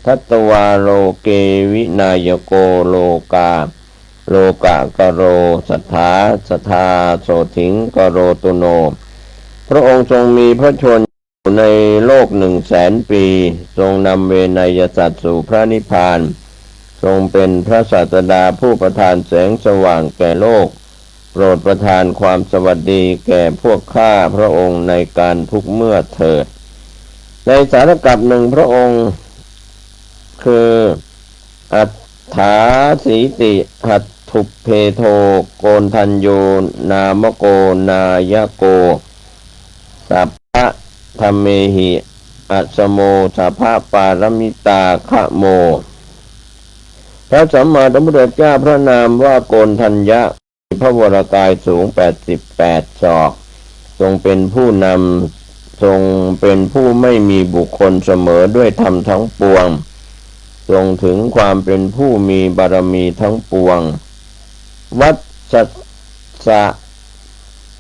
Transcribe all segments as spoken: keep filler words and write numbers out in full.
katvā loke vināyako lokā lokakaro sadā sadā sotthiṃ karotu no. พระองค์ทรงมีพระชนม์อยู่ในโลกหนึ่งแสนปี ทรงนำเวไนยสัตว์สู่พระนิพพาน ทรงเป็นพระศาสดาผู้ประทานแสงสว่างแก่โลก โปรดประทานความสวัสดีแก่พวกข้าพระองค์ในการทุกเมื่อเถิด ในสาลกัปหนึ่งพระองค์ คือ atthāsīti hatthubbhedo koṇḍañño nāmako nāyako sabbadhammehi asamo sabbapāramitāgamo. พระสัมมาสัมพุทธเจ้าพระนามว่าโกณฑัญญะ มีพระวรกายสูงแปดสิบแปดศอก ทรงเป็นผู้นำ ทรงเป็นผู้ไม่มีบุคคลเสมอด้วยธรรมทั้งปวง ทรงถึงความเป็นผู้มีบารมีทั้งปวง vassassa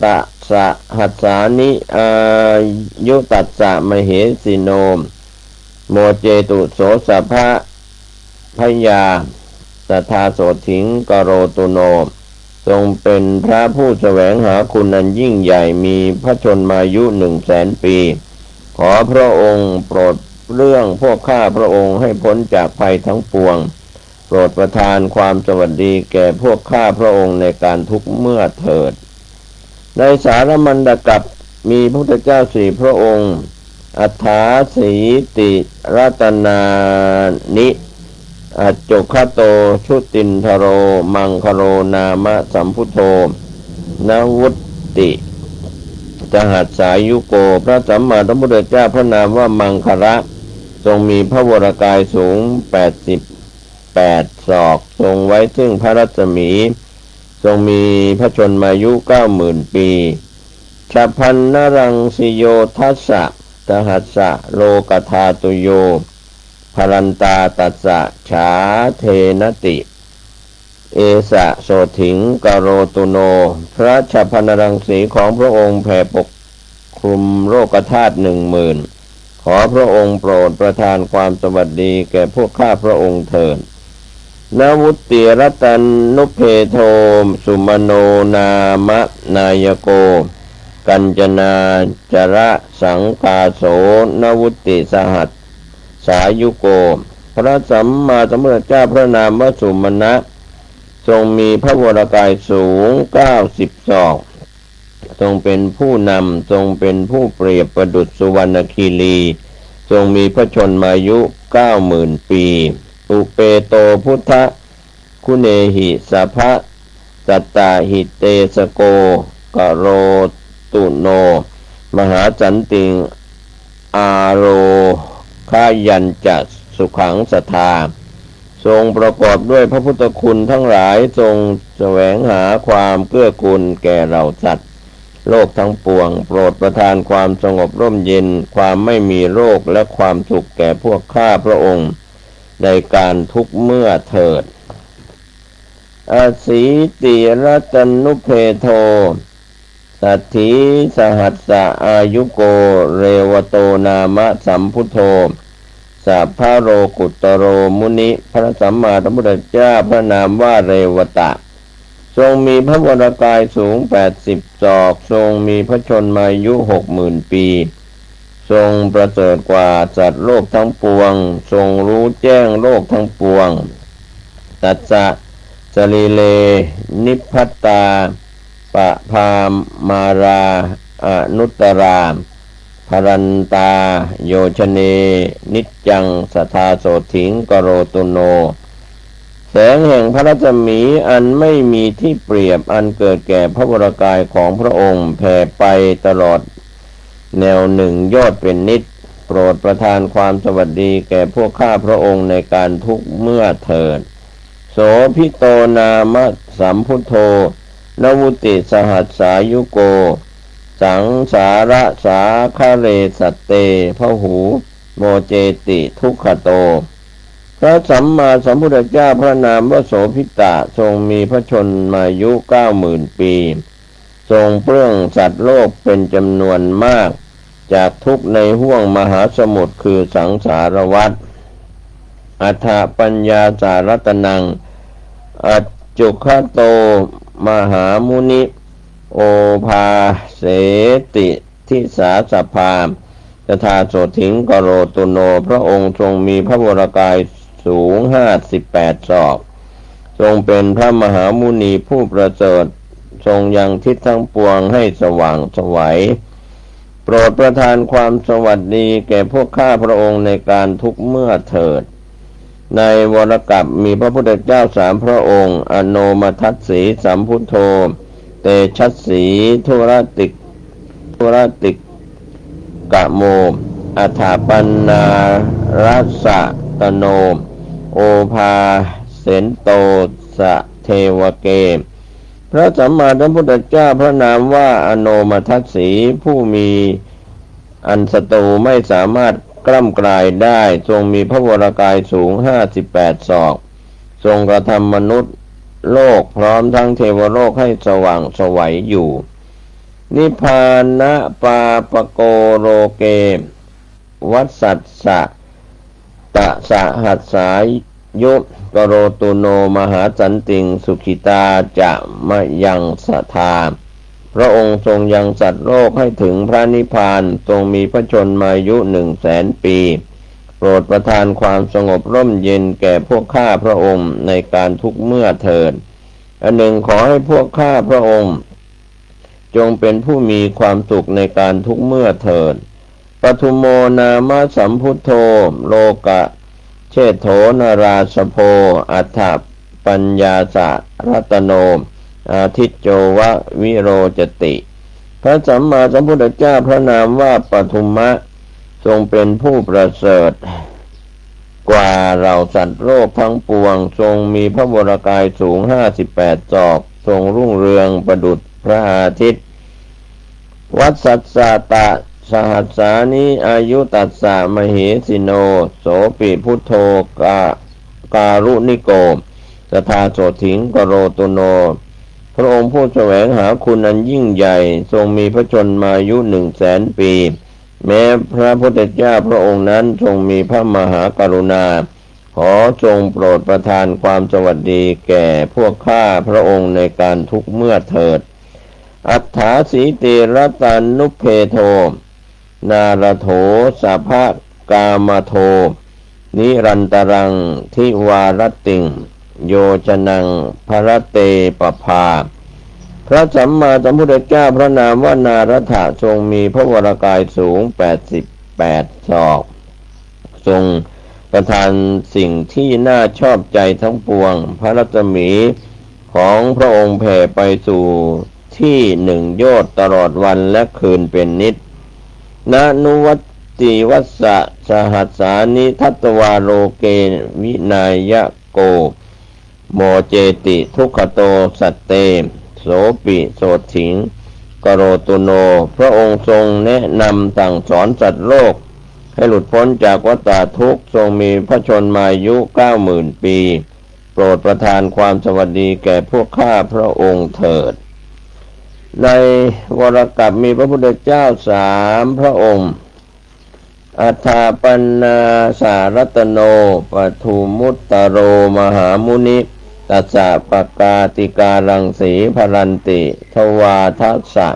dasasahassāni āyutassa mahesino mocetu so sabbabhayā sadā sotthiṃ karotu no. ทรงเป็นพระผู้แสวงหาคุณอันยิ่งใหญ่ มีพระชนมายุหนึ่งแสนปี ขอพระองค์โปรดเรื่องพวกข้าพระองค์ให้พ้นจากภัยทั้งปวง โปรดประทานความสวัสดีแก่พวกข้าพระองค์ในการทุกเมื่อเถิด ในสาลมันตกัปมีพระพุทธเจ้าสี่พระองค์ atthāsīti ratanāni accogato jutiṇḍharo maṅgalo nāma sambuddho navuttisahassāyuko. พระสัมมาสัมพุทธเจ้าพระนามว่ามังคละ ทรงมีพระวรกายสูงแปดสิบแปดศอก ทรงไว้ซึ่งพระรัศมี ทรงมีพระชนมายุเก้าหมื่นปี chabbaṇṇaraṃsiyo dasa sahassa lokadhātuyo bhalantā tassa jāṭhenati esa sotthiṃ karotu no. พระฉับพรรณรังสีของพระองค์แผ่ปกคลุมโลกธาตุหนึ่งหมื่น ขอพระองค์โปรดประทานความสวัสดีแก่พวกข้าพระองค์เถิด navuttirattanubhedo sumano nāma nāyako kañcanācarasaṅkāso navuttisahassāyuko. พระสัมมาสัมพุทธเจ้าพระนามว่าสุมาณะ ทรงมีพระวรกายสูงเก้าสิบศอก ทรงเป็นผู้นำ ทรงเป็นผู้เปรียบประดุจสุวรรณคีรี ทรงมีพระชนมายุเก้าหมื่นปี upeto buddhaguṇehi sabbasattahiतेjaso karotu no mahāsantiṃ ārogyañca sukhaṃ sadā. ทรงประกอบด้วยพระพุทธคุณทั้งหลาย ทรงแสวงหาความเกื้อกูลแก่เหล่าสัตว์โลกทั้งปวง โปรดประทานความสงบร่มเย็น ความไม่มีโรค และความสุขแก่พวกข้าพระองค์ ในการทุกเมื่อเถิด asītirattanubhedo saddhisahassāyuko revato nāma sambuddho sabbalokuttaro muni. พระสัมมาสัมพุทธเจ้าพระนามว่าเรวตะ ทรงมีพระวรกายสูงแปดสิบศอก ทรงมีพระชนมายุหกหมื่นปี ทรงประเสริฐกว่าสัตว์โลกทั้งปวง ทรงรู้แจ้งโลกทั้งปวง tassa sarīre nibbatā pabbā mārā anuttarā bhalantā yo jane niccaṃ sadā sotthiṃ karotu no. แสงแห่งพระรัศมีอันไม่มีที่เปรียบ อันเกิดแก่พระวรกายของพระองค์ แผ่ไปตลอดแนวหนึ่งโยชน์เป็นนิด โปรดประทานความสวัสดีแก่พวกข้าพระองค์ในการทุกเมื่อเถิด Sobhito nāma sambuddho navuttisahassāyuko saṃsārasāgare satte bahū moceti dukkhato. พระสัมมาสัมพุทธเจ้าพระนามว่าโสภิตะ ทรงมีพระชนมายุเก้าหมื่นปี ทรงเปลื้องสัตว์โลกเป็นจำนวนมาก จากทุกข์ในห้วงมหาสมุทรคือสังสารวัฏ Atha paññāsaratanaṃ accuggato mahāmuni obhāseti disā sabbā yathā sotthiṃ karotu no. พระองค์ทรงมีพระวรากายสูงห้าสิบแปดศอก ทรงเป็นพระมหามุนีผู้ประเสริฐ ทรงยังทิศทั้งปวงให้สว่างไสว โปรดประทานความสวัสดีแก่พวกข้าพระองค์ในการทุกเมื่อเถิด ในวรกัปมีพระพุทธเจ้าสามพระองค์ อโนมทัสสีสัมพุทโธ เตชัสสีทุรติก ทุรติกกโม อัฏฐปัญญารัสสะตโน โอภาเสนโตสะเทวเก พระสัมมาสัมพุทธเจ้าพระนามว่าอโนมทัสสี ผู้มีอันศัตรูไม่สามารถกล้ำกลายได้ ทรงมีพระวรากายสูงห้าสิบแปดศอก ทรงกระทำมนุษย์โลกพร้อมทั้งเทวโลกให้สว่างไสวอยู่ นิพพานะปาปโกโลเก วัสสัสสะ ตะสหัสสายุ กโรตุโน มหาสันติง สุขิตาจะมะยังสทา พระองค์ทรงยังสัตว์โลกให้ถึงพระนิพพาน ทรงมีพระชนมายุหนึ่งแสนปี โปรดประทานความสงบร่มเย็นแก่พวกข้าพระองค์ในการทุกเมื่อเถิด อันหนึ่งขอให้พวกข้าพระองค์ จงเป็นผู้มีความสุขในการทุกเมื่อเถิด ปทุมโมนามสัมพุทโธ โลกเชโถนราสโพ อัฏฐปัญญาสารัตโน อาทิจโจวะวิโรจติ พระสัมมาสัมพุทธเจ้าพระนามว่าปทุมะ ทรงเป็นผู้ประเสริฐ กว่าเหล่าสัตว์โลกทั้งปวง ทรงมีพระวรากายสูงห้าสิบแปดศอก ทรงรุ่งเรืองประดุจพระอาทิตย์ วัสสัสสะตะสหัสสานิ อายุตัสสะมเหสิโน โสปิพุทโธกา การุณิโก สทาโสถิงกโรตุโน พระองค์ผู้แสวงหาคุณอันยิ่งใหญ่ ทรงมีพระชนมายุหนึ่งแสนปี แม้พระพุทธเจ้าพระองค์นั้นทรงมีพระมหากรุณา ขอทรงโปรดประทานความสวัสดีแก่พวกข้าพระองค์ในการทุกเมื่อเถิด อัฏฐาสีติรัตานุเพโท นารโถสภกามาโท นิรันตรังทิวารติง โยชนังพระเตปภา พระสัมมาสัมพุทธเจ้าพระนามว่านารถะ ทรงมีพระวรากายสูงแปดสิบแปดศอก ทรงประทานสิ่งที่น่าชอบใจทั้งปวง พระรัศมีของพระองค์แผ่ไปสู่ที่หนึ่งโยชน์ตลอดวันและคืนเป็นนิจ นนุวัตติวัสสะสหัสสานิ ทัตวาโลเก วินายโก โมเจติทุกขโตสัตเต โสปิโสตถิงกโรตุโน พระองค์ทรงแนะนำสั่งสอนสัตว์โลก ให้หลุดพ้นจากวัฏฏะทุกข์ ทรงมีพระชนมายุเก้าหมื่นปี โปรดประทานความสวัสดีแก่พวกข้าพระองค์เถิด ในวรกัปมีพระพุทธเจ้าสามพระองค์ อัฏฐปัญญาสารัตโน ปทุมุตตโรมหามุนิ ตัสสะปกาติการังสีพรันติทวาทัสสะ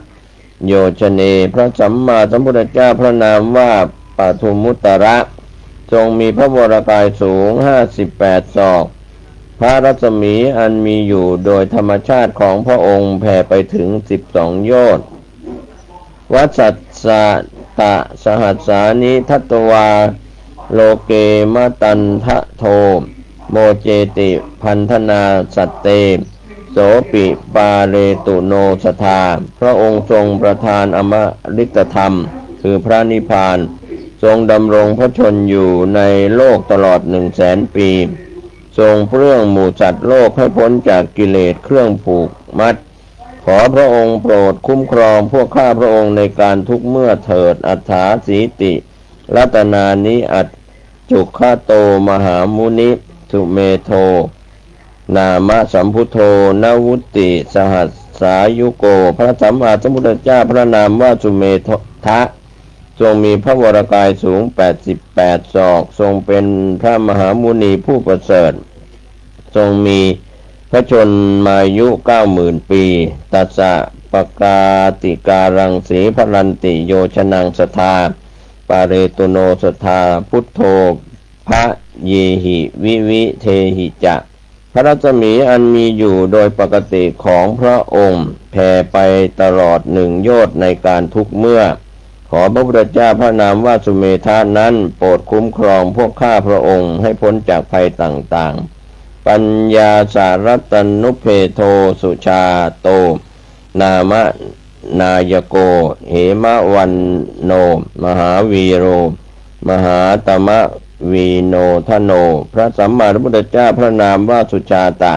โยชเน พระสัมมาสัมพุทธเจ้าพระนามว่าปทุมุตตระ ทรงมีพระวรากายสูงห้าสิบแปดศอก พระรัศมีอันมีอยู่โดยธรรมชาติของพระองค์แผ่ไปถึงสิบสองโยชน์ วัสสัสสะตะสหัสสานิ ทัตวาโลเกมตันทะโท โมเจติพันธนาสัตเต โสปิปาเรตุโนสทา พระองค์ทรงประทานอมฤตธรรม คือพระนิพพาน ทรงดำรงพระชนม์อยู่ในโลกตลอดหนึ่งแสนปี ทรงเปลื้องหมู่สัตว์โลกให้พ้นจากกิเลสเครื่องผูกมัด ขอพระองค์โปรดคุ้มครองพวกข้าพระองค์ในการทุกเมื่อเถิด อัฏฐาสีติรัตนานิ อัจจุคโตมหามุนิ สุเมโท นามสัมพุทโธ นวุตติสหัสสายุโก พระสัมมาสัมพุทธเจ้าพระนามว่าสุเมทะ ทรงมีพระวรกายสูงแปดสิบแปดศอก ทรงเป็นพระมหามุนีผู้ประเสริฐ ทรงมีพระชนมายุเก้าหมื่นปี ตัสสะปะกาติการังสีพลันติโยชนัง สัทธาปาเรตุโน สัทธาพุทโธ พระเยหิวิวิเทหิจะ พระรัศมีอันมีอยู่โดยปกติของพระองค์แผ่ไปตลอดหนึ่งโยชน์ในการทุกเมื่อ ขอพระพุทธเจ้าพระนามว่าสุเมธะนั้นโปรดคุ้มครองพวกข้าพระองค์ให้พ้นจากภัยต่างๆ ปัญญาสารัตนุเพโทสุชาโต นามะนายโก เหมวันโน มหาวีโร มหาตมะวีโนทโน พระสัมมาสัมพุทธเจ้าพระนามว่าสุชาตะ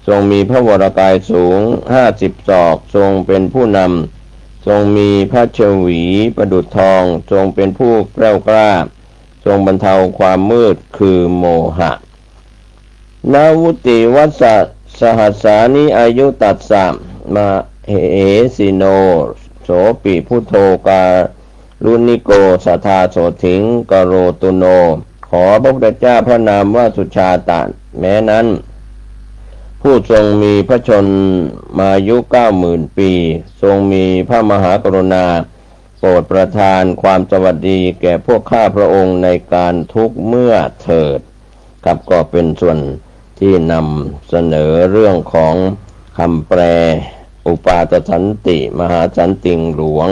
ทรงมีพระวรกายสูงห้าสิบศอก ทรงเป็นผู้นำ ทรงมีพระชวีประดุจทอง ทรงเป็นผู้แกล้วกล้า ทรงบรรเทาความมืดคือโมหะ นวุติวัสสะสหัสสานิอายุตัสสะมะเหสิโน โสปิพุทโธกาลุณิโก สัทธาโสถิงกโรตุโน ขอพระพุทธเจ้าพระนามว่าสุชาตะแม้นั้น ผู้ทรงมีพระชนมายุเก้าหมื่นปี ทรงมีพระมหากรุณา โปรดประทานความสวัสดีแก่พวกข้าพระองค์ในการทุกเมื่อเถิด ครับ ก็เป็นส่วนที่นำเสนอเรื่องของคำแปลอุปาทสันติมหาสันติงหลวง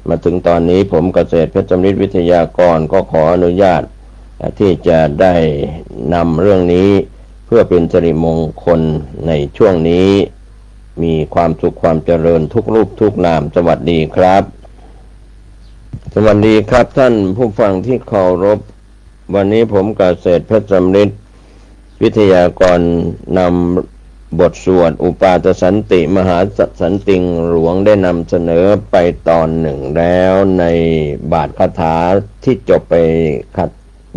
มาถึงตอนนี้ผมเกษตรเพชรสำริดวิทยากรก็ขออนุญาตที่จะได้นำเรื่องนี้เพื่อเป็นสิริมงคลในช่วงนี้ มีความสุขความเจริญทุกรูปทุกนาม สวัสดีครับ สวัสดีครับท่านผู้ฟังที่เคารพ วันนี้ผมเกษตรเพชรสำริดวิทยากรนำบทสวดอุปาทสันติมหาสันติงหลวงได้นำเสนอไปตอนหนึ่งแล้วในบาทคาถาที่จบไปครับ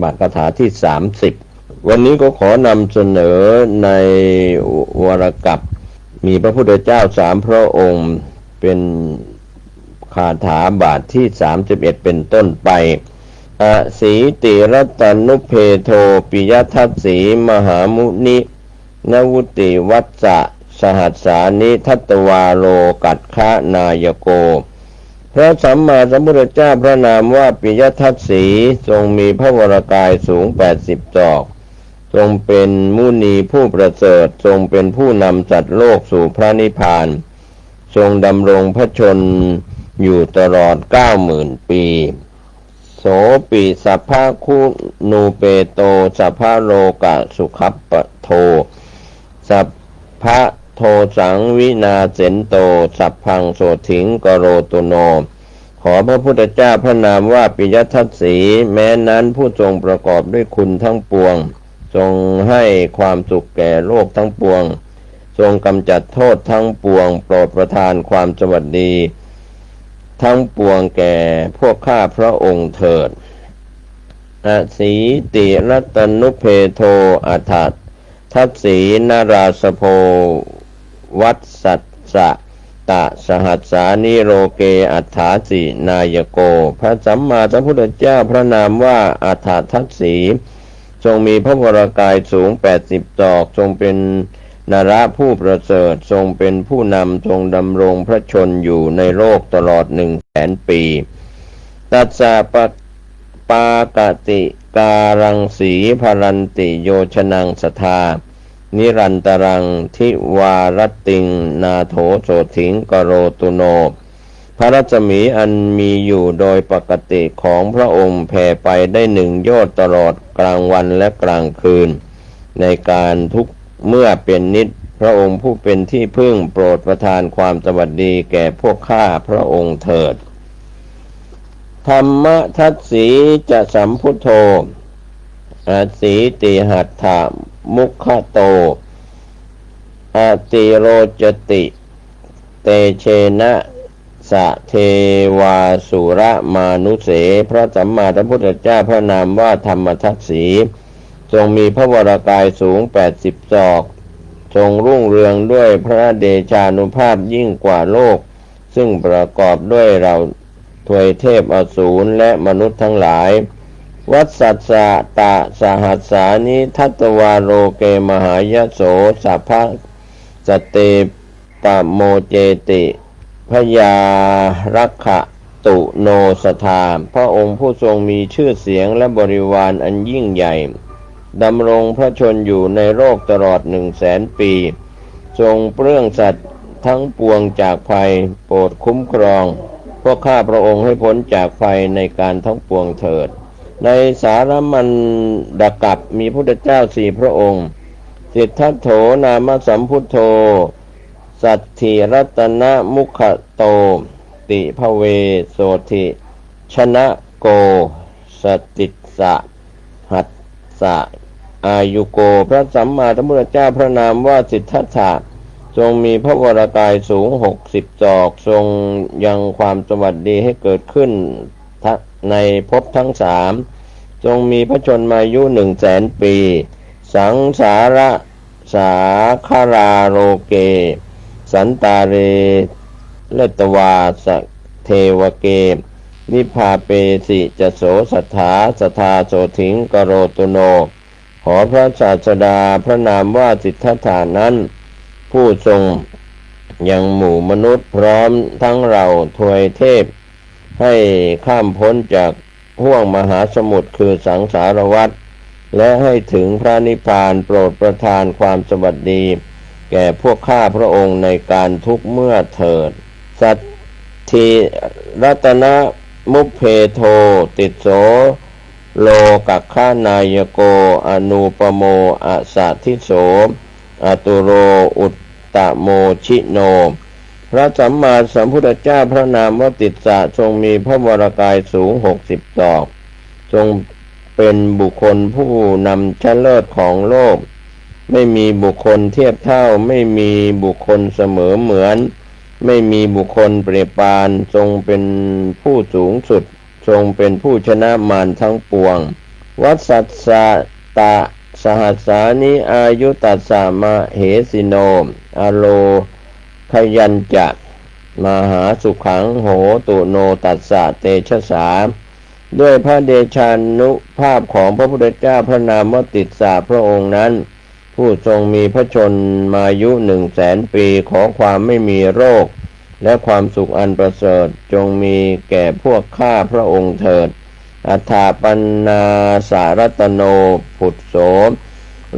บาทคาถาที่สามสิบ วันนี้ก็ขอนำเสนอในวรกัปมีพระพุทธเจ้าสามพระองค์ เป็นคาถาบาทที่สามสิบเอ็ดเป็นต้นไป อสีติรัตนุเพโท ปิยทัสสีมหามุนิ นวุติวัสสะสหัสสานิ ทัตวาโลกัสขนายโก พระสัมมาสัมพุทธเจ้าพระนามว่าปิยทัสสี ทรงมีพระวรกายสูงแปดสิบศอก ทรงเป็นมุนีผู้ประเสริฐ ทรงเป็นผู้นำสัตว์โลกสู่พระนิพพาน ทรงดำรงพระชนม์อยู่ตลอดเก้าหมื่นปี โสปิสัพพะคุณูเปโต สัพพะโลกะสุขัปปโท สัพพะโทสังวินาเสนโต สัพพังโสถิงกโรตุโน ขอพระพุทธเจ้าพระนามว่าปิยทัสสี แม้นั้นผู้ทรงประกอบด้วยคุณทั้งปวง ทรงให้ความสุขแก่โลกทั้งปวง ทรงกำจัดโทษทั้งปวง โปรดประทานความสวัสดีทั้งปวงแก่พวกข้าพระองค์เถิด อสีติรัตนุเพโท อัฏฐทัสสีนราสโพ วัสสัสสะตะสหัสสานิโลเก อัฏฐาสินายโก พระสัมมาสัมพุทธเจ้าพระนามว่าอัฏฐทัสสี ทรงมีพระวรกายสูงแปดสิบศอก ทรงเป็นนรผู้ประเสริฐ ทรงเป็นผู้นำ ทรงดำรงพระชนม์อยู่ในโลกตลอดหนึ่งแสนปี ตัสสะปะ ปากติการังสีพลันติโยชนัง สัทธานิรันตรัง ทิวารัตติงนาโถโสถิงกโรตุโน พระรัศมีอันมีอยู่โดยปกติของพระองค์แผ่ไปได้หนึ่งโยชน์ตลอดกลางวันและกลางคืน ในการทุกเมื่อเป็นนิจ พระองค์ผู้เป็นที่พึ่ง โปรดประทานความสวัสดีแก่พวกข้าพระองค์เถิด ธัมมทัสสีจะสัมพุทโธ อสีติหัตถมุขโต อติโรจติ เตเชนะ สะเทวาสุรมานุเส พระสัมมาสัมพุทธเจ้าพระนามว่าธัมมทัสสี ทรงมีพระวรกายสูงแปดสิบศอก ทรงรุ่งเรืองด้วยพระเดชานุภาพยิ่งกว่าโลก ซึ่งประกอบด้วยเหล่า ทวยเทพอสูรและมนุษย์ทั้งหลาย Vassatata sahassāni datvā loke mahāyaso sabbasatte pamoceti bhayārakkhatu no sadā. พระองค์ผู้ทรงมีชื่อเสียงและบริวารอันยิ่งใหญ่ ดำรงพระชนม์อยู่ในโลกตลอดหนึ่งแสนปี ทรงเปลื้องสัตว์ทั้งปวงจากภัย โปรดคุ้มครองพวกข้าพระองค์ให้พ้นจากภัยในการทั้งปวงเถิด ในสารมัณฑกัปมีพุทธเจ้าสี่พระองค์ Siddhattho nāma sambuddho satthiratanamukhato'ti bhave sotthi janako satissāyuko. พระสัมมาสัมพุทธเจ้าพระนามว่าสิทธัตถะ ทรงมีพระวรากายสูงหกสิบศอก ทรงยังความสวัสดีให้เกิดขึ้นในภพทั้งสาม ทรงมีพระชนมายุหนึ่งแสนปี Saṃsārasāgarā loke santare laddavā devake nipātesi ca so sadā sadā sotthiṃ karotu no. ขอพระศาสดาพระนามว่าสิทธัตถะนั้น ผู้ทรงยังหมู่มนุษย์พร้อมทั้งเหล่าทวยเทพ ให้ข้ามพ้นจากห้วงมหาสมุทรคือสังสารวัฏ และให้ถึงพระนิพพาน โปรดประทานความสวัสดีแก่พวกข้าพระองค์ในการทุกเมื่อเถิด Satthiratanamupphedo tisso lokagganāyako anūpamo asadīso aturo uttamo jino. พระสัมมาสัมพุทธเจ้าพระนามว่าติสสะ ทรงมีพระวรากายสูงหกสิบศอก ทรงเป็นบุคคลผู้นำชั้นเลิศของโลก ไม่มีบุคคลเทียบเท่า ไม่มีบุคคลเสมอเหมือน ไม่มีบุคคลเปรียบปาน ทรงเป็นผู้สูงสุด ทรงเป็นผู้ชนะมารทั้งปวง Vassassatasahassāni āyu tassa mahesino ārogayañca mahāsukhaṃ hotu no tassa tejasā. ด้วยพระเดชานุภาพของพระพุทธเจ้าพระนามว่าติสสะพระองค์นั้น ผู้ทรงมีพระชนมายุหนึ่งแสนปี ขอความไม่มีโรค และความสุขอันประเสริฐจงมีแก่พวกข้าพระองค์เถิด Athāpanāsaratano phusso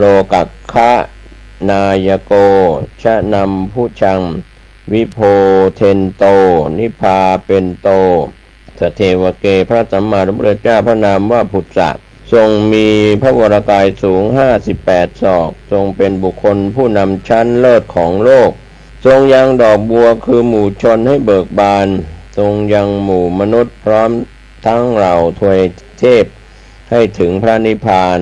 lokagganāyako janambhujaṃ vibodhento nibbāpento sadevake. พระสัมมาสัมพุทธเจ้าพระนามว่าพุทธะ ทรงมีพระวรากายสูงห้าสิบแปดศอก ทรงเป็นบุคคลผู้นำชั้นเลิศของโลก ทรงยังดอกบัวคือหมู่ชนให้เบิกบาน ทรงยังหมู่มนุษย์พร้อมทั้งเหล่าทวยเทพให้ถึงพระนิพพาน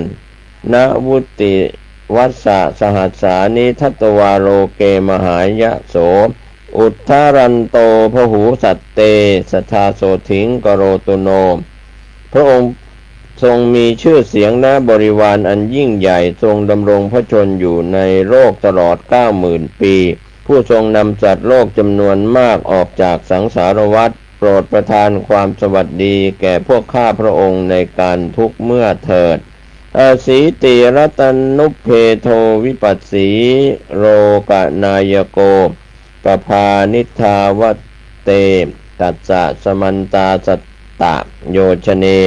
Navutivassasahasāni datvā loke mahāyaso uddharanto bahū satte sadā sotthiṃ karotu no. พระองค์ทรงมีชื่อเสียงและบริวารอันยิ่งใหญ่ ทรงดำรงพระชนม์อยู่ในโลกตลอดเก้าหมื่นปี ผู้ทรงนำสัตว์โลกจำนวนมากออกจากสังสารวัฏ โปรดประทานความสวัสดีแก่พวกข้าพระองค์ในการทุกเมื่อเถิด Asīti ratananupphedo vipassī lokanāyako pabāniddhāvate tassa samantā satta yojane.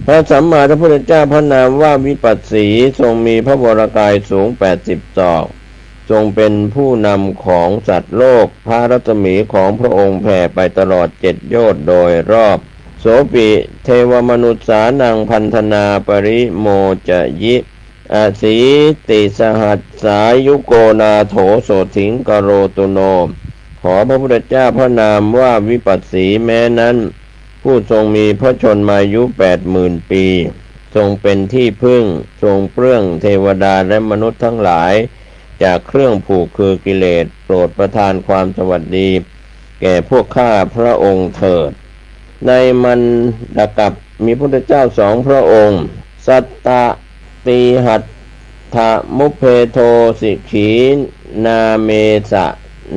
พระสัมมาสัมพุทธเจ้าพระนามว่าวิปัสสี ทรงมีพระวรากายสูงแปดสิบศอก ทรงเป็นผู้นำของสัตว์โลก พระรัศมีของพระองค์แผ่ไปตลอดเจ็ดโยชน์โดยรอบ Sopi devamanussānaṃ vandamānamparimocayi asītisahassāyuko nātho sotthiṃ karotu no. ขอพระพุทธเจ้าพระนามว่าวิปัสสีแม้นั้น ผู้ทรงมีพระชนมายุแปดหมื่นปี ทรงเป็นที่พึ่ง ทรงเปลื้องเทวดาและมนุษย์ทั้งหลาย จากเครื่องผูกคือกิเลส โปรดประทานความสวัสดีแก่พวกข้าพระองค์เถิด ในมัณฑกัปมีพุทธเจ้าสองพระองค์ Sattakihatthamupphedo sikhīnāmesa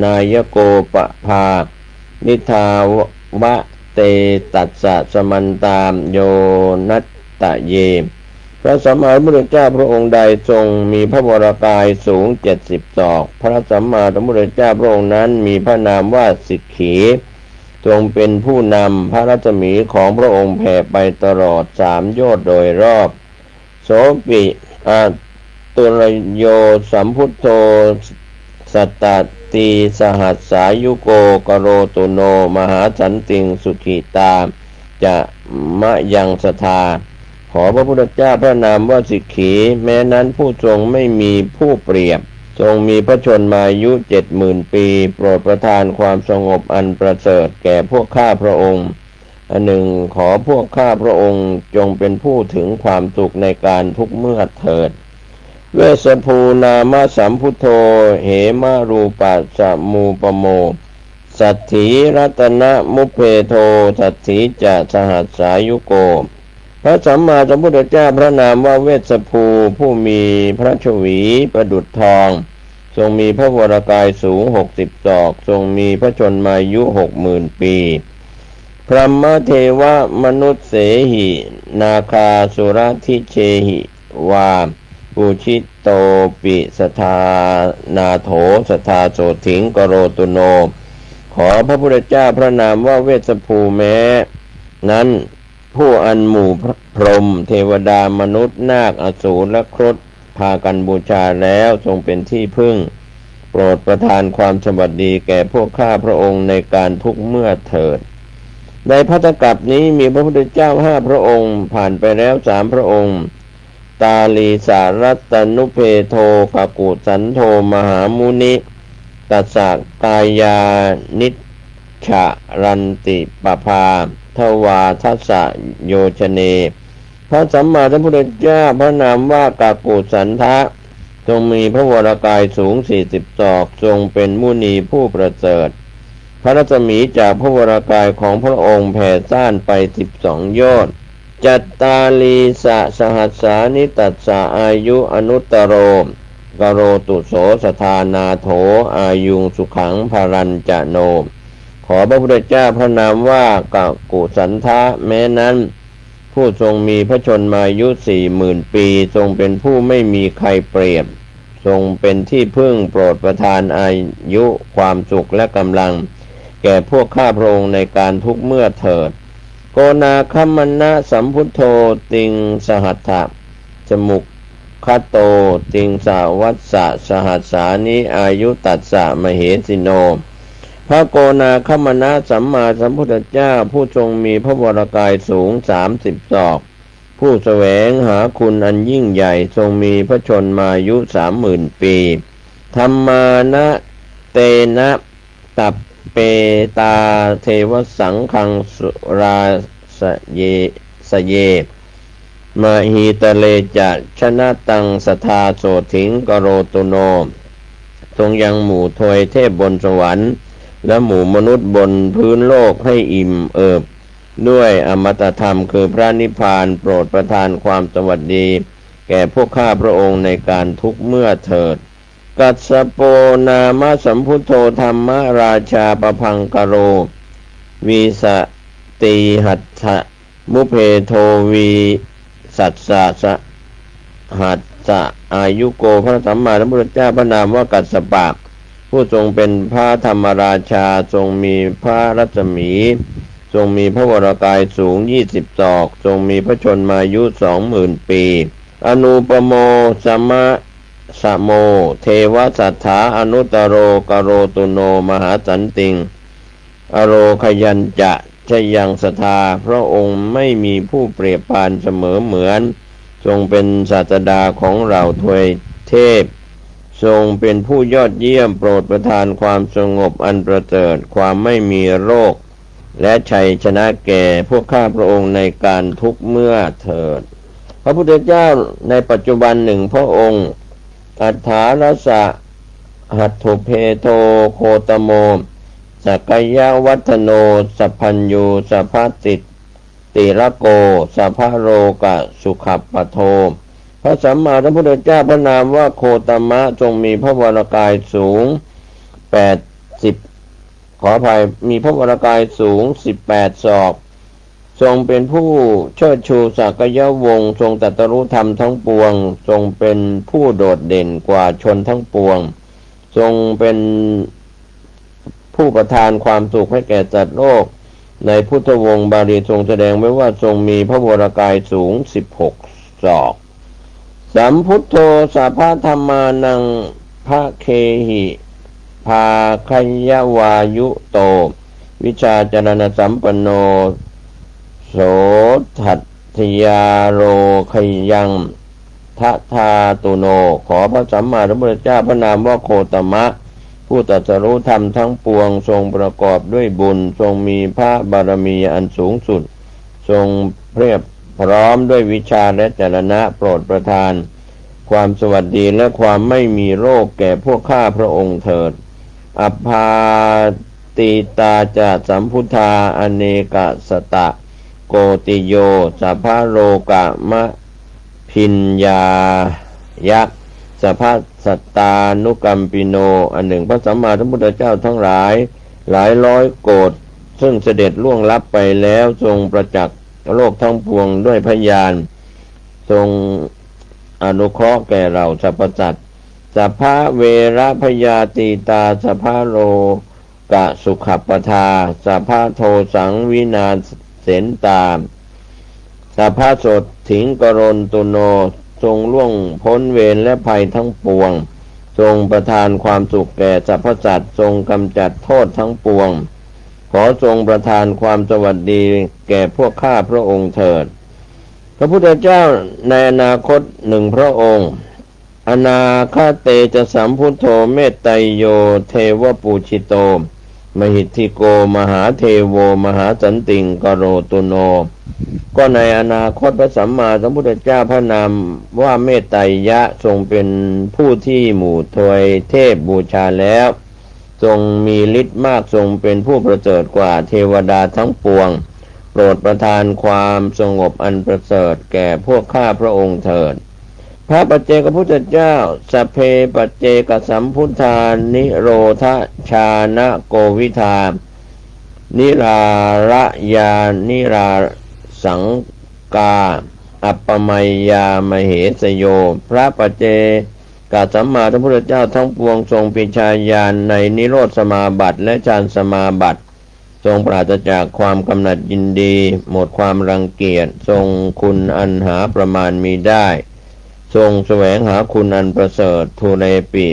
nāyako pabāniddhāva te tassa samantā yonattaye. พระสัมมาสัมพุทธเจ้าพระองค์ใดทรงมีพระวรากายสูงเจ็ดสิบศอก พระสัมมาสัมพุทธเจ้าพระองค์นั้นมีพระนามว่าสิกขี ทรงเป็นผู้นำ พระรัศมีของพระองค์แผ่ไปตลอดสามโยชน์โดยรอบ Sopi aturayo sambuddho sattatissahassāyuko karotu no mahāsantiṃ sukhitā ca mayaṃ sadā. ขอพระพุทธเจ้าพระนามว่าสิกขี แม้นั้นผู้ทรงไม่มีผู้เปรียบ ทรงมีพระชนมายุเจ็ดหมื่นปี โปรดประทานความสงบอันประเสริฐแก่พวกข้าพระองค์ อันหนึ่ง ขอพวกข้าพระองค์จงเป็นผู้ถึงความสุขในการทุกเมื่อเถิด Vessabhū nāma sambuddho hemarūpasamupamo, saddhī ratanamupphedo saddhī ca sahassāyuko. พระสัมมาสัมพุทธเจ้าพระนามว่าเวสสภู ผู้มีพระชวีประดุจทอง ทรงมีพระวรากายสูงหกสิบศอก ทรงมีพระชนมายุหกหมื่นปี Brahmadevamanussesāhi nāgāsurasikesāhi vā, pūjitopi sadā nātho sadā sotthiṃ karotu no. ขอพระพุทธเจ้าพระนามว่าเวสสภูแม้นั้น ผู้อันหมู่พรหม เทวดา มนุษย์ นาค อสูร และครุฑพากันบูชาแล้ว ทรงเป็นที่พึ่ง โปรดประทานความสวัสดีแก่พวกข้าพระองค์ในการทุกเมื่อเถิด ในภัททกัปนี้มีพระพุทธเจ้าห้าพระองค์ ผ่านไปแล้วสามพระองค์ Tālīsaratanubhedo kakusandho mahāmuni, tassa kāyā nikkharanti pabbā dvādasa yojane. พระสัมมาสัมพุทธเจ้าพระนามว่ากักกุสันทะ ทรงมีพระวรากายสูงสี่สิบศอก ทรงเป็นมุนีผู้ประเสริฐ พระรัศมีจากพระวรากายของพระองค์แผ่ซ่านไปสิบสองโยชน์ Cattālīsasahassāni tassa āyu anuttaro, karotu so sadā nātho āyuṃ sukhaṃ balañca no. ขอพระพุทธเจ้าพระนามว่ากักกุสันทะแม้นั้น ผู้ทรงมีพระชนมายุสี่หมื่นปี ทรงเป็นผู้ไม่มีใครเปรียบ ทรงเป็นที่พึ่ง โปรดประทานอายุ ความสุข และกำลัง แก่พวกข้าพระองค์ในการทุกเมื่อเถิด Konāgamanasambuddho tiṃsahassasam ukkhāto, tiṃsavassasahasāni āyu tassa mahesino. พระโกณาคมณะสัมมาสัมพุทธเจ้า ผู้ทรงมีพระวรากายสูงสามสิบศอก ผู้แสวงหาคุณอันยิ่งใหญ่ ทรงมีพระชนมายุสามหมื่นปี Dhammānantena tappetā devasaṅghaṃ surāsaye saye, mahītale ca janataṃ sadā sotthiṃ karotu no. ทรงยังหมู่ทวยเทพบนสวรรค์ และหมู่มนุษย์บนพื้นโลกให้อิ่มเอิบ ด้วยอมตะธรรมคือพระนิพพาน โปรดประทานความสวัสดี แก่พวกข้าพระองค์ในการทุกเมื่อเถิด Kassapo nāma sambuddho dhammarājā pabhaṅkaro, vīsatihassa mubhedo vīsatisasahassa āyuko. พระสัมมาสัมพุทธเจ้าพระนามว่ากัสสปะ ผู้ทรงเป็นพระธรรมราชา ทรงมีพระรัศมี ทรงมีพระวรากายสูงยี่สิบศอก ทรงมีพระชนมายุสองหมื่นปี Anūpamo samasamo devasattā anuttaro, karotu no mahāsantiṃ ārogayañca jayaṃ sadā. พระองค์ไม่มีผู้เปรียบปานเสมอเหมือน ทรงเป็นศาสดาของเหล่าทวยเทพ ทรงเป็นผู้ยอดเยี่ยม โปรดประทานความสงบอันประเสริฐ ความไม่มีโรค และชัยชนะแก่พวกข้าพระองค์ในการทุกเมื่อเถิด พระพุทธเจ้าในปัจจุบันหนึ่งพระองค์ Aṭṭhārasa hatthubhedo gotamo, sakyavatthano sabbaññū sabbatilako, sabbalokasukhappado. พระสัมมาสัมพุทธเจ้าพระนามว่าโคตมะ ทรงมีพระวรากายสูงแปดสิบ ขออภัย มีพระวรากายสูงสิบแปดศอก ทรงเป็นผู้เชิดชูสักยวงศ์ ทรงตรัสรู้ธรรมทั้งปวง ทรงเป็นผู้โดดเด่นกว่าชนทั้งปวง ทรงเป็นผู้ประทานความสุขให้แก่สัตว์โลก ในพุทธวงศ์บาลีทรงแสดงไว้ว่าทรงมีพระวรากายสูงสิบหกศอก Sambuddho sabbadhammānaṃ bhāgehi bhāgayavāyuto vijjācaraṇasampanno sothatthiyo lokayaṃ dadhātu no ขอพระสัมมาสัมพุทธเจ้าพระนามว่าโคตมะ ผู้ตรัสรู้ธรรมทั้งปวง ทรงประกอบด้วยบุญ ทรงมีพระบารมีอันสูงสุด ทรงเพียบพร้อมด้วยวิชชาและจรณะ โปรดประทาน ความสวัสดีและความไม่มีโรคแก่พวกข้าพระองค์เถิด Appaṭivā ca sambuddhā anekasatakoṭiyo sabbalokam abhiññāya sabbasattānukampino อันหนึ่งพระสัมมาสัมพุทธเจ้าทั้งหลาย หลายร้อยโกฏ ซึ่งเสด็จล่วงลับไปแล้ว ทรงประจักษ์โลกทั้งปวงด้วยพระญาณ ทรงอนุเคราะห์แก่เหล่าสรรพสัตว์ Sabbaverabhayātītā sabbalokasukhappatā sabbadosaṃ vināsentā sabbasotthīṃ karontu no ทรงล่วงพ้นเวรและภัยทั้งปวง ทรงประทานความสุขแก่สรรพสัตว์ ทรงกำจัดโทษทั้งปวง ขอทรงประทานความสวัสดีแก่พวกข้าพระองค์เถิด พระพุทธเจ้าในอนาคตหนึ่งพระองค์ Anāgate ca sambuddho metteyyo devapūjito mahiddhiko mahādevo mahāsantiṃ karotu no ก็ในอนาคตพระสัมมาสัมพุทธเจ้าพระนามว่าเมตไตรยะ ทรงเป็นผู้ที่หมู่ทวยเทพบูชาแล้ว ทรงมีฤทธิ์มาก ทรงเป็นผู้ประเสริฐกว่าเทวดาทั้งปวง โปรดประทานความสงบอันประเสริฐแก่พวกข้าพระองค์เถิด พระปัจเจกพุทธเจ้า Sabbe paccekasambuddhānirodhajānakovidā nirālāyānirāsaṅkā appameyyā mahesino พระปัจเจกสัมมาสัมพุทธเจ้าทั้งปวง ทรงปริญญาญาณในนิโรธสมาบัติและฌานสมาบัติ ทรงปราศจากความกำหนัดยินดี หมดความรังเกียจ ทรงคุณอันหาประมาณมิได้ ทรงแสวงหาคุณอันประเสริฐ Dūre pi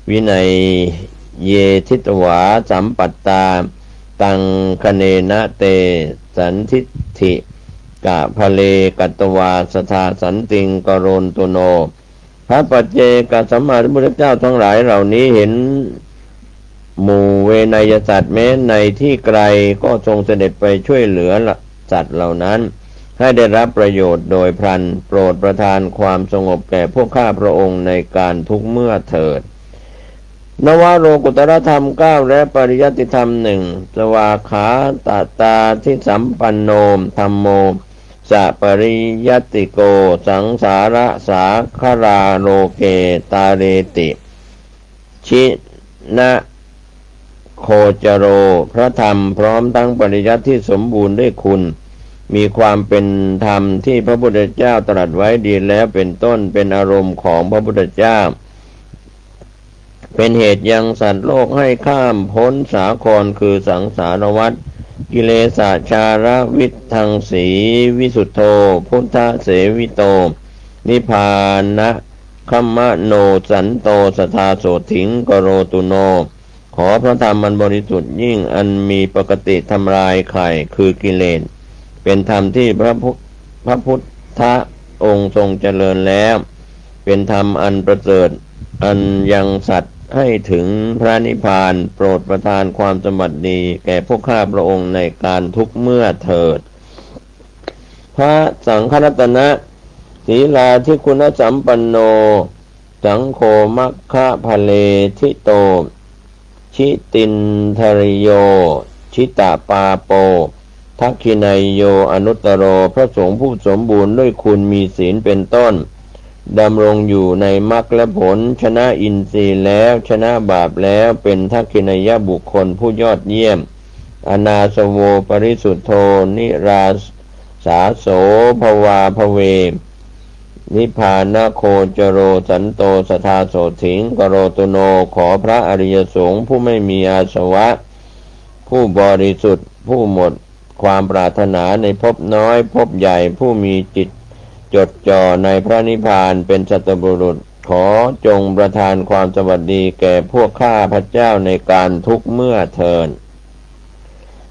vinaye jitavā sampattā taṅkhaṇena te sandiṭṭhikabale katvā sadā santiṃ karontu no พระปัจเจกสัมมาสัมพุทธเจ้าทั้งหลายเหล่านี้เห็นหมู่เวไนยสัตว์แม้ในที่ไกลก็ทรงเสด็จไปช่วยเหลือสัตว์เหล่านั้น ให้ได้รับประโยชน์โดยพลัน โปรดประทานความสงบแก่พวกข้าพระองค์ในการทุกเมื่อเถิด นวโลกุตตรธรรมเก้าและปริยัติธรรมหนึ่ง Svākkhātatādīsampanno dhammo sapariyattiko saṃsārasāgarā loke tareti jinagocaroho พระธรรมพร้อมทั้งปริยัติที่สมบูรณ์ด้วยคุณ มีความเป็นธรรมที่พระพุทธเจ้าตรัสไว้ดีแล้วเป็นต้น เป็นอารมณ์ของพระพุทธเจ้า เป็นเหตุยังสัตว์โลกให้ข้ามพ้นสาครคือสังสารวัฏ Kilesajālaviddhasī visuddho buddhaseviतो nibbānagāmino santo sadā sotthī karotu no ขอพระธรรมอันบริสุทธิ์ยิ่งอันมีปกติทำลายข่ายคือกิเลส เป็นธรรมที่พระพุทธพระพุทธองค์ทรงเจริญแล้ว เป็นธรรมอันประเสริฐ อันยังสัตว์ให้ถึงพระนิพพาน โปรดประทานความสวัสดีแก่พวกข้าพระองค์ในการทุกเมื่อเถิด พระสังฆรัตนะ Sīlādiguṇasampanno saṅgho maggaphale ṭhito jitindriyo jitapāpo dakkhiṇeyyo anuttaro พระสงฆ์ผู้สมบูรณ์ด้วยคุณมีศีลเป็นต้น ดำรงอยู่ในมรรคและผล ชนะอินทรีย์แล้ว ชนะบาปแล้ว เป็นทักขิณายบุคคลผู้ยอดเยี่ยม anāsavo parisuddho nirāsāso bhavābhave nibbānagocaro santo sadā sotthiṃ karotu no. ขอพระอริยสงฆ์ผู้ไม่มีอาสวะ ผู้บริสุทธิ์ ผู้หมดความปรารถนาในภพน้อยภพใหญ่ ผู้มีจิตจดจ่อในพระนิพพาน เป็นสัตบุรุษ ขอจงประทานความสวัสดีแก่พวกข้าพเจ้าในการทุกเมื่อเทิน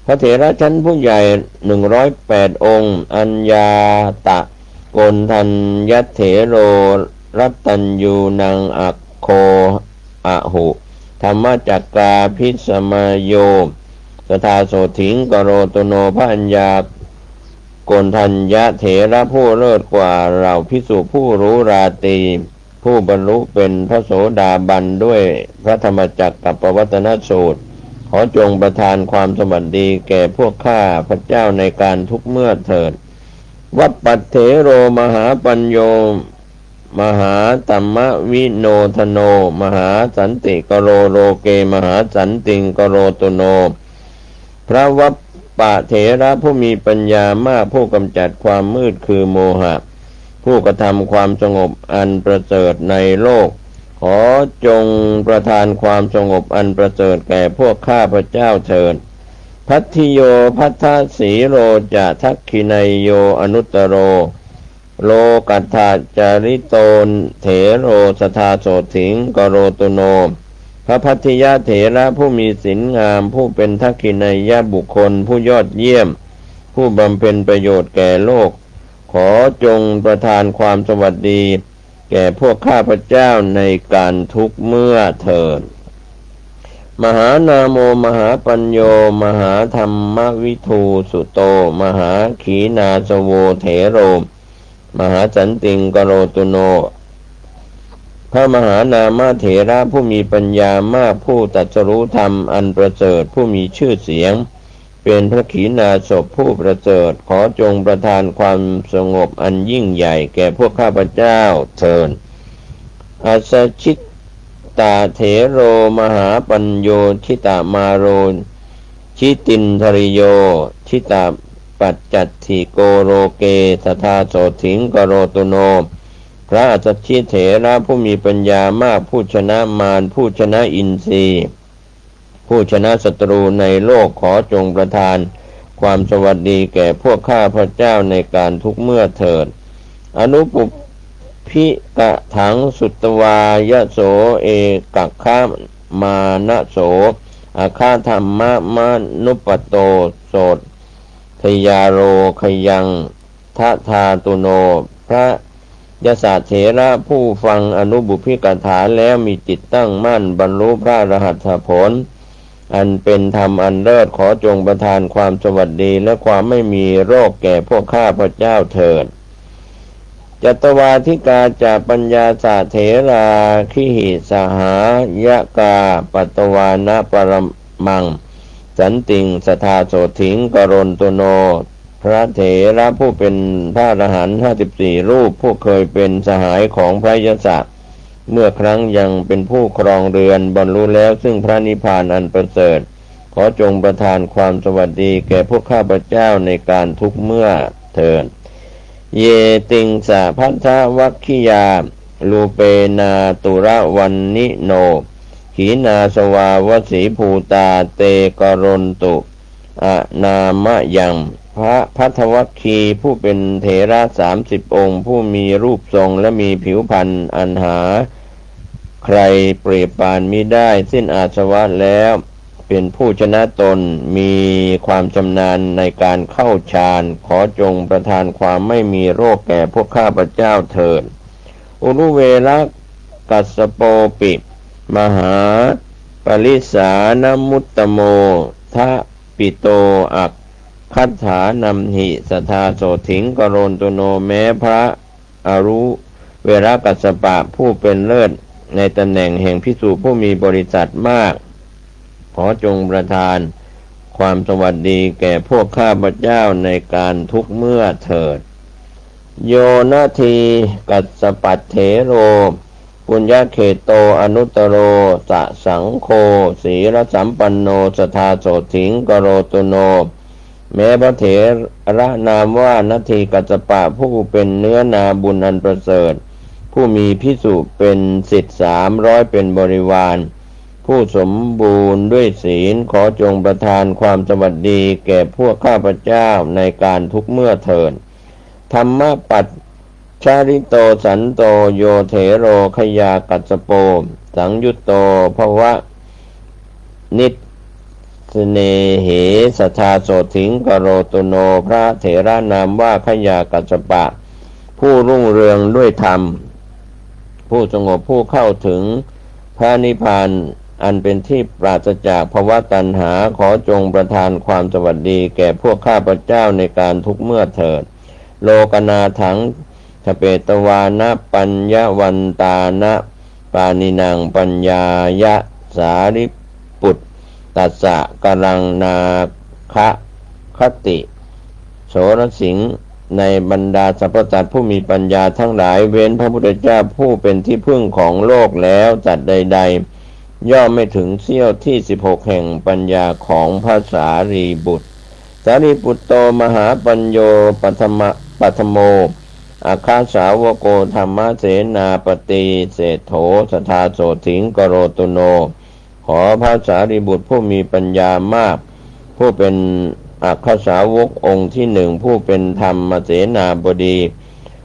พระเถระชั้นผู้ใหญ่หนึ่งร้อยแปดองค์ Aññātakoṇḍaññatthero rattaññūnaṃ akho ahu dhammacakkhābhisamayo sadā sotthiṃ karotu no. พระอัญญาโกณฑัญญะเถระผู้เลิศกว่าเหล่าภิกษุผู้รู้ราตรี ผู้บรรลุเป็นพระโสดาบันด้วยพระธรรมจักรกัปปวัตนสูตร ขอจงประทานความสวัสดีแก่พวกข้าพเจ้าในการทุกเมื่อเทิน Vappaṭṭhero mahāpañño mahāttamavinodanō mahāsantikaro loke mahāsantiṃ karotu no. พระวัปปะเถระผู้มีปัญญามาก ผู้กำจัดความมืดคือโมหะ ผู้กระทำความสงบอันประเสริฐในโลก ขอจงประทานความสงบอันประเสริฐแก่พวกข้าพเจ้าเถิด Bhaddiyo bhaddasīlo ca dakkhiṇeyyo anuttaro lokaṭṭhacārito thero sadā sotthiṃ karotu no. พระภัททิยะเถระผู้มีศีลงาม ผู้เป็นทักขิณายบุคคลผู้ยอดเยี่ยม ผู้บำเพ็ญประโยชน์แก่โลก ขอจงประทานความสวัสดีแก่พวกข้าพเจ้าในการทุกเมื่อเทิน Mahānāmo mahāpañño mahādhammavidūsuto mahākhīṇāsavo thero mahāsantiṃ karotu no. พระมหานามเถระผู้มีปัญญามาก ผู้ตรัสรู้ธรรมอันประเสริฐ ผู้มีชื่อเสียง เป็นพระขีณาสพผู้ประเสริฐ ขอจงประทานความสงบอันยิ่งใหญ่แก่พวกข้าพเจ้าเถิด Ajjhacittathero mahāpañño jitavaro jitindriyo jitapaññatthiyo loke sadā sotthiṃ karotu no. พระอัจฉริเถระผู้มีปัญญามาก ผู้ชนะมาร ผู้ชนะอินทรีย์ ผู้ชนะศัตรูในโลก ขอจงประทานความสวัสดีแก่พวกข้าพเจ้าในการทุกเมื่อเถิด Anupubbhikataṃ sutvā yaso ekagghamānaso akadhammamanupato sotthiya lokayaṃ dadhātu no. พระยสสะเถระผู้ฟังอนุบุพพิกถาแล้วมีจิตตั้งมั่น บรรลุพระอรหัตถผล อันเป็นธรรมอันเลิศ ขอจงประทานความสวัสดีและความไม่มีโรคแก่พวกข้าพเจ้าเถิด Cattāvādikā ca paññassa therā girisikharājikā patvāna paramaṃ santiṃ sadā sotthiṃ karotu no. พระเถระผู้เป็นพระอรหันต์ห้าสิบสี่รูป ผู้เคยเป็นสหายของพระยสสะ เมื่อครั้งยังเป็นผู้ครองเรือน บรรลุแล้วซึ่งพระนิพพานอันประเสริฐ ขอจงประทานความสวัสดีแก่พวกข้าพเจ้าในการทุกเมื่อเถิด Ye tiṃsa pañcavaggiyā rūpena turavaṇṇino hīnā savā vasībhūtā te karontu anāmayaṃ. พระภัททวักคีผู้เป็นเถระสามสิบองค์ ผู้มีรูปทรงและมีผิวพรรณอันหาใครเปรียบปานมิได้ สิ้นอาสวะแล้ว เป็นผู้ชนะตน มีความชำนาญในการเข้าฌาน ขอจงประทานความไม่มีโรคแก่พวกข้าพเจ้าเถิด Uruverakassapopi mahāparisānamuttamo thappito atthadānamhi sadā sotthiṃ karotu no. แม้พระ อรุเวรกัสสปะผู้เป็นเลิศในตำแหน่งแห่งภิกษุผู้มีบริษัทมาก ขอจงประทานความสวัสดีแก่พวกข้าพเจ้าในการทุกเมื่อเถิด Yo natthi kassapatthero puññakkheto anuttaro ca saṅgho sīlasampanno sadā sotthiṃ karotu no. แม้พระเถระนามว่านัตถิกัสสปะ ผู้เป็นเนื้อนาบุญอันประเสริฐ ผู้มีภิกษุเป็นสิทธิ์สามร้อยเป็นบริวาร ผู้สมบูรณ์ด้วยศีล ขอจงประทานความสวัสดีแก่พวกข้าพเจ้าในการทุกเมื่อเถิด Dhammapaccharito santo yo thero khayā kassapo saṃyutto bhavaniss snehi sadā sotthiṃ karotu no. พระเถระนามว่าขยากัสสปะ ผู้รุ่งเรืองด้วยธรรม ผู้สงบผู้เข้าถึงพระนิพพานอันเป็นที่ปราศจากภวตัณหา ขอจงประทานความสวัสดีแก่พวกข้าพเจ้าในการทุกเมื่อเถิด Lokanāthaṃ sapetvāna paññavantāna pāṇinaṃ paññāya sārīputtassa karaṃ nāgakati sorasiṃ. ในบรรดาสรรพสัตว์ผู้มีปัญญาทั้งหลาย เว้นพระพุทธเจ้าผู้เป็นที่พึ่งของโลกแล้ว สัตว์ใดๆ ย่อมไม่ถึงเสี้ยวที่สิบหกแห่งปัญญาของพระสารีบุตร Sārīputto mahāpañño paṭhama- paṭhamo aggasāvako dhammasenāpati seṭṭho sadā sotthiṃ karotu no. ขอพระสารีบุตรผู้มีปัญญามาก ผู้เป็นอักขสาวกองค์ที่หนึ่ง ผู้เป็นธรรมเสนาบดี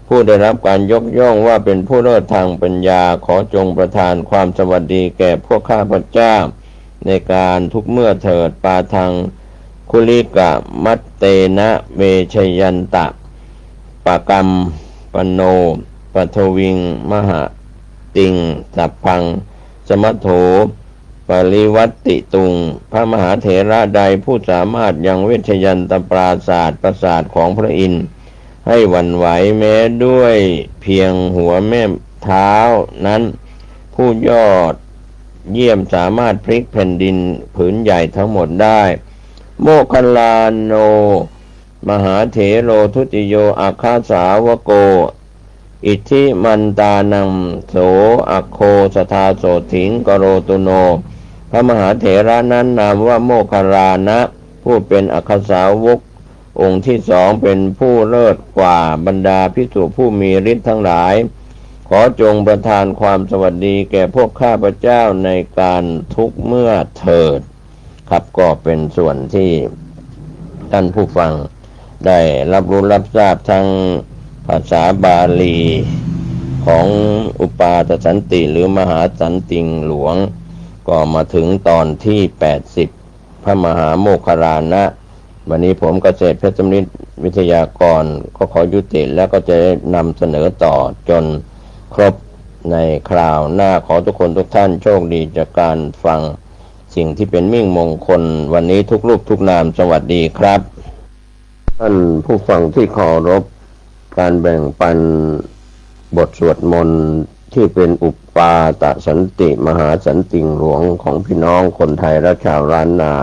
ผู้ได้รับการยกย่องว่าเป็นผู้เลิศทางปัญญา ขอจงประทานความสวัสดีแก่พวกข้าพเจ้า ในการทุกเมื่อเถิด Pādaṃ gulikamatena vesayantapakampanno paṭhaviṃ mahatiṃ sabbaṃ samatho parivattituṃ. พระมหาเถระใดผู้สามารถยังเวชยันตปราสาท ปราสาทของพระอินทร์ ให้หวั่นไหวแม้ด้วยเพียงหัวแม่เท้านั้น ผู้ยอดเยี่ยมสามารถพลิกแผ่นดินผืนใหญ่ทั้งหมดได้ Moggallāno mahāthero dutiyo aggasāvako iddhimantānaṃ so aggo sadā sotthiṃ karotu no. พระมหาเถระนั้นนามว่าโมคคัลลานะ ผู้เป็นอักขสาวกองค์ที่สอง เป็นผู้เลิศกว่าบรรดาภิกษุผู้มีฤทธิ์ทั้งหลาย ขอจงประทานความสวัสดีแก่พวกข้าพเจ้าในการทุกเมื่อเถิด ครับ ก็เป็นส่วนที่ท่านผู้ฟังได้รับรู้รับทราบทั้งภาษาบาลีของอุปาทสันติหรือมหาสันติงหลวง ก็มาถึงตอนที่ แปดสิบ พระมหาโมคคัลลานะ วันนี้ผมเกษตรเพชรสำริดวิทยากร ก็ขอยุติแล้วก็จะนำเสนอต่อจนครบในคราวหน้า ขอทุกคนทุกท่านโชคดีจากการฟังสิ่งที่เป็นมิ่งมงคล วันนี้ทุกรูปทุกนาม สวัสดีครับ ท่านผู้ฟังที่เคารพ การแบ่งปันบทสวดมนต์ที่เป็นอุปาทสันติมหาสันติงหลวงของพี่น้องคนไทยและชาวล้านนา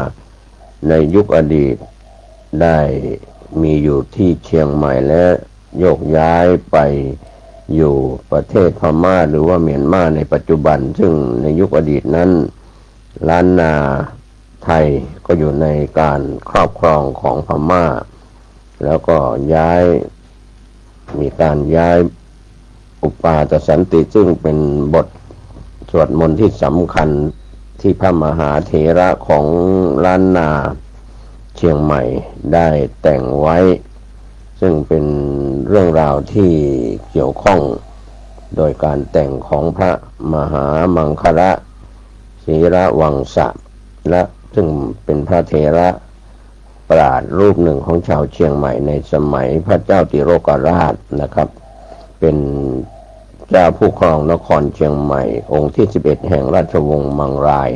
ในยุคอดีต ได้มีอยู่ที่เชียงใหม่และโยกย้ายไปอยู่ประเทศพม่าหรือว่าเมียนมาในปัจจุบัน ซึ่งในยุคอดีตนั้น ล้านนาไทยก็อยู่ในการครอบครองของพม่า แล้วก็ย้าย มีการย้ายอุปาทสันติ ซึ่งเป็นบทสวดมนต์ที่สำคัญที่พระมหาเถระของล้านนาเชียงใหม่ได้แต่งไว้ ซึ่งเป็นเรื่องราวที่เกี่ยวข้อง โดยการแต่งของพระมหามังคละ ศีลวังสะ และซึ่งเป็นพระเถระปราชญ์รูปหนึ่งของชาวเชียงใหม่ในสมัยพระเจ้าติโลกราชนะครับ เป็นเจ้าผู้ครองนครเชียงใหม่องค์ที่ สิบเอ็ด แห่งราชวงศ์มังราย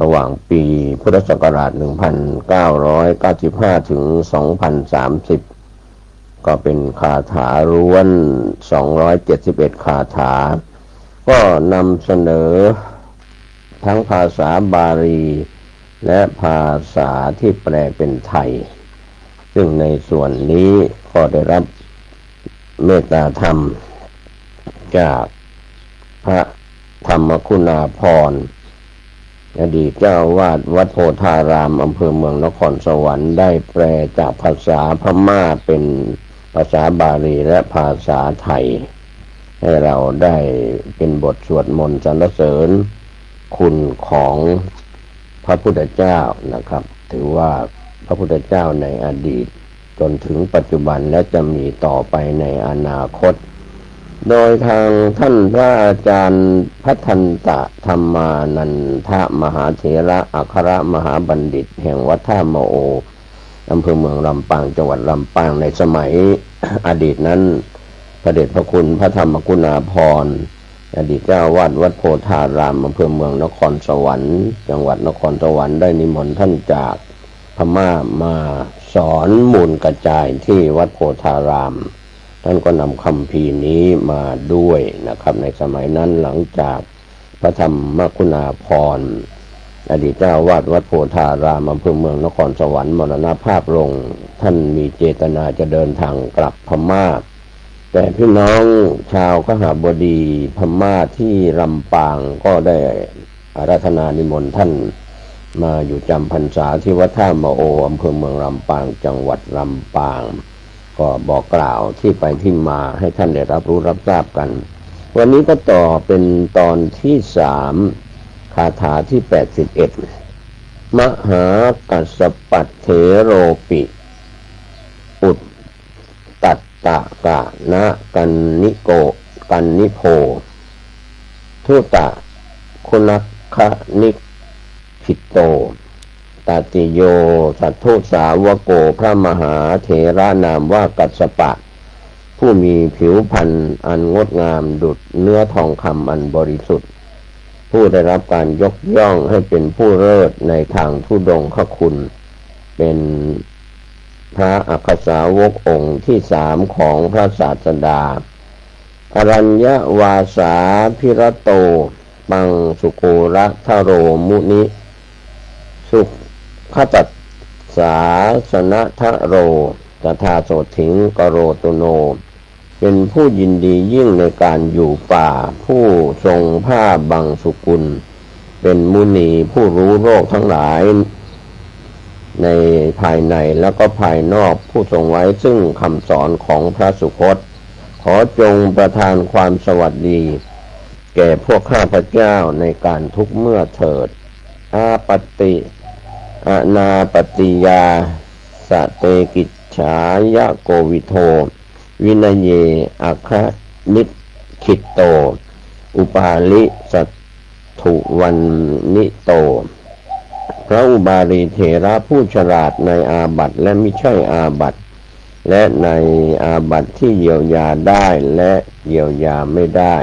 ระหว่างปีพุทธศักราช หนึ่งพันเก้าร้อยเก้าสิบห้า ถึง สองพันสามสิบ ก็เป็นคาถาล้วน สองร้อยเจ็ดสิบเอ็ด คาถา ก็นำเสนอทั้งภาษาบาลี และภาษาที่แปลเป็นไทย ซึ่งในส่วนนี้ก็ได้รับ เมตตาธรรม จากพระธรรมคุณาภรณ์ อดีตเจ้าอาวาสวัดโพธาราม อำเภอเมืองนครสวรรค์ ได้แปลจากภาษาพม่าเป็นภาษาบาลีและภาษาไทย ให้เราได้เป็นบทสวดมนต์สรรเสริญคุณของพระพุทธเจ้านะครับ ถือว่าพระพุทธเจ้าในอดีต จนถึงปัจจุบันและจะมีต่อไปในอนาคต โดยทางท่านพระอาจารย์พัทันตะธรรมานันทมหาเถระอัครมหาบัณฑิตแห่งวัดท่ามาโอ อำเภอเมืองลำปาง จังหวัดลำปาง ในสมัยอดีตนั้น พระเดชพระคุณพระธรรมคุณาภรณ์ อดีตเจ้าอาวาสวัดโพธาราม อำเภอเมืองนครสวรรค์ จังหวัดนครสวรรค์ ได้นิมนต์ท่านจากพม่ามาสอนมูลกระจายที่วัดโพธาราม ท่านก็นำคัมภีร์นี้มาด้วยนะครับ ในสมัยนั้นหลังจากพระธรรมคุณาภรณ์ อดีตเจ้าอาวาสวัดโพธาราม อำเภอเมืองนครสวรรค์ มรณภาพลง ท่านมีเจตนาจะเดินทางกลับพม่า แต่พี่น้องชาวคหบดีพม่าที่ลำปางก็ได้อาราธนานิมนต์ท่านมาอยู่จำพรรษาที่วัดท่ามาโอ อำเภอเมืองลำปาง จังหวัดลำปาง ก็บอกกล่าวที่ไปที่มาให้ท่านได้รับรู้รับทราบกัน วันนี้ก็ต่อเป็นตอนที่สาม คาถาที่แปดสิบเอ็ด มหากัสสปัตเถโรปิ อุตตัตตะกะนะกันนิโก กันนิโพ ทุตะคุณัคคณิกขิตโต ตติโยสัตถุสาวโก พระมหาเถระนามว่ากัสสปะ ผู้มีผิวพรรณอันงดงามดุจเนื้อทองคำอันบริสุทธิ์ ผู้ได้รับการยกย่องให้เป็นผู้เลิศในทางธุดงคคุณ เป็นพระอักขสาวกองค์ที่สามของพระศาสดา อรัญญวาสาภิรโต ปังสุโกรทโรมุนิ สุขตัสสาสนทโร ตถาโสถิงกโรตุโน เป็นผู้ยินดียิ่งในการอยู่ป่า ผู้ทรงผ้าบังสุกุล เป็นมุนีผู้รู้โลกทั้งหลาย ในภายในและก็ภายนอก ผู้ทรงไว้ซึ่งคำสอนของพระสุคต ขอจงประทานความสวัสดี แก่พวกข้าพเจ้าในการทุกเมื่อเถิด อาปัตติ อนาปัตติยา สะเตกิจฉายะโกวิโท วินเย อัคคณิกขิตโต อุปาลิสัตถุวันนิโต พระอุบาลีเถระผู้ฉลาดในอาบัติและมิใช่อาบัติ และในอาบัติที่เยียวยาได้และเยียวยาไม่ได้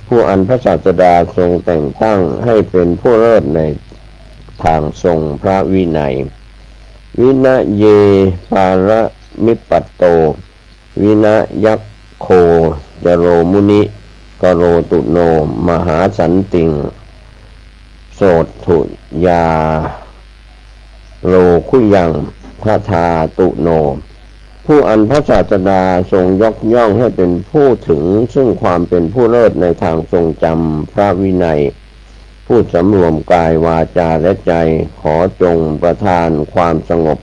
ผู้อันพระศาสดาทรงแต่งตั้งให้เป็นผู้เลิศในทางทรงพระวินัย วินเยปารมิปปตโต วินยัคโคจโรมุนิ กโรตุโน มหาสันติง โสตถุยาโลคุยัง ทธาตุโน ผู้อันพระศาสดาทรงยกย่องให้เป็นผู้ถึงซึ่งความเป็นผู้เลิศในทางทรงจำพระวินัย ผู้สำรวมกายวาจาและใจ ขอจงประทานความสงบ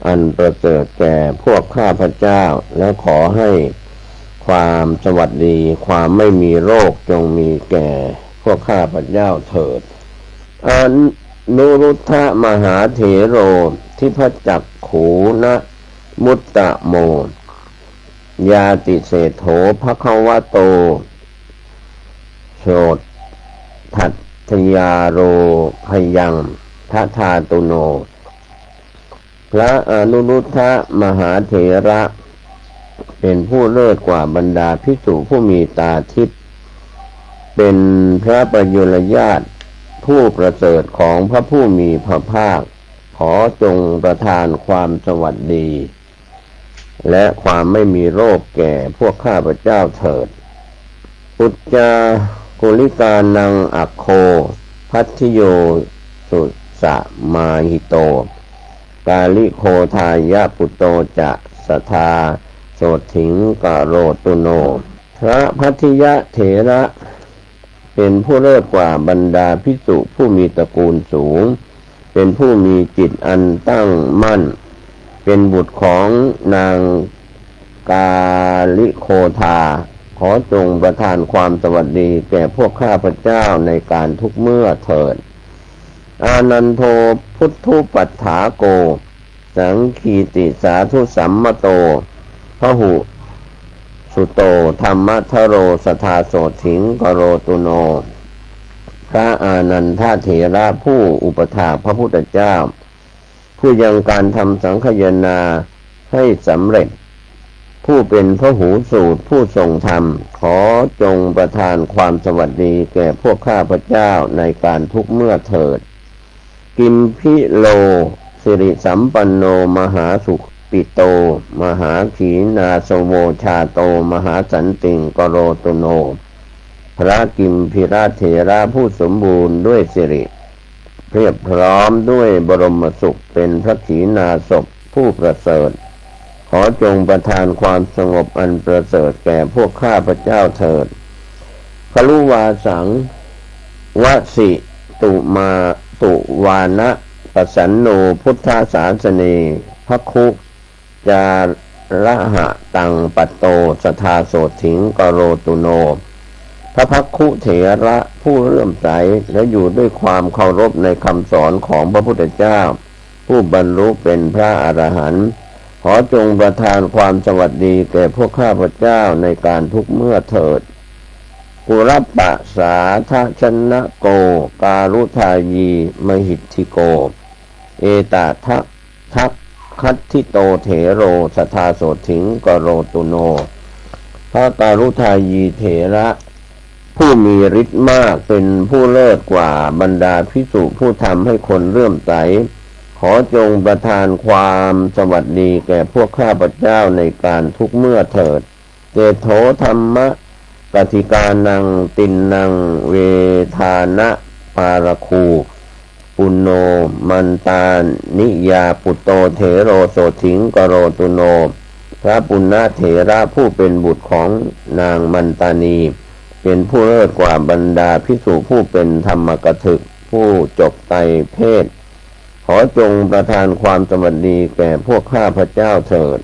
อันประเสริฐแก่พวกข้าพเจ้า และขอให้ความสวัสดี ความไม่มีโรคจงมีแก่พวกข้าพเจ้าเถิด อนุรุทธมหาเถโร ทิพจักขูนมุตตโม ญาติเศรษโถภควโต โสตถัตถยาโรพยัง ทธาตุโน พระอนุรุทธมหาเถระ เป็นผู้เลิศกว่าบรรดาภิกษุผู้มีตาทิพย์ เป็นพระประยุรญาติผู้ประเสริฐของพระผู้มีพระภาค ขอจงประทานความสวัสดี และความไม่มีโรคแก่พวกข้าพเจ้าเถิด อุจจากุลิกานังอักโค พัทธิโยสุสมาหิโต กาลิโคทายะปุตโตจะ สทาส sotthiṃ karotu no. พระภัททิยะเถระ เป็นผู้เลิศกว่าบรรดาภิกษุผู้มีตระกูลสูง เป็นผู้มีจิตอันตั้งมั่น เป็นบุตรของนางกาลิโคธา ขอจงประทานความสวัสดีแก่พวกข้าพเจ้าในการทุกเมื่อเถิด Ānando puthupaṭṭhāko saṅkīti sādhu sammato bahusutto dhammadharo sadā sotthiṃ karotu no. พระอานันทเถระผู้อุปถากพระพุทธเจ้า ผู้ยังการทำสังคายนาให้สำเร็จ ผู้เป็นพหูสูตรผู้ทรงธรรม ขอจงประทานความสวัสดีแก่พวกข้าพเจ้าในการทุกเมื่อเถิด Kimpilo sirisampanno mahāsupito mahākhīṇāsavo jāto mahāsantiṃ karotu no. พระกิมพีรเถระผู้สมบูรณ์ด้วยสิริ เพียบพร้อมด้วยบรมสุข เป็นพระขีณาสพผู้ประเสริฐ ขอจงประทานความสงบอันประเสริฐแก่พวกข้าพเจ้าเถิด Kaluvasaṃ vasitumaṭuvāna pasanno buddhasāsane bhikkhu cārahataṃ patto sadā sotthiṃ karotu no. พระภักคุเถระผู้เลื่อมใสและอยู่ด้วยความเคารพในคำสอนของพระพุทธเจ้า ผู้บรรลุเป็นพระอรหันต์ ขอจงประทานความสวัสดีแก่พวกข้าพเจ้าในการทุกเมื่อเถิด Kulappasādajanako kāruttayī mahiddhiko etadakkhathito thero sadā sotthiṃ karotu no. พระการุทายีเถระ ผู้มีฤทธิ์มากเป็นผู้เลิศกว่าบรรดาภิกษุผู้ทำให้คนเลื่อมใส ขอจงประทานความสวัสดีแก่พวกข้าพเจ้าในการทุกเมื่อเถิด Seṭṭho dhammapaṭikkānaṃ tiṇṇaṃ vedānapālaku puṇṇo mantaniyā putto thero sotthiṃ karotu no. พระปุณณเถระผู้เป็นบุตรของนางมันตานี เป็นผู้เลิศกว่าบรรดาภิกษุผู้เป็นธรรมกถึก ผู้จบไตรเพศ ขอจงประทานความสวัสดีแก่พวกข้าพเจ้าเถิด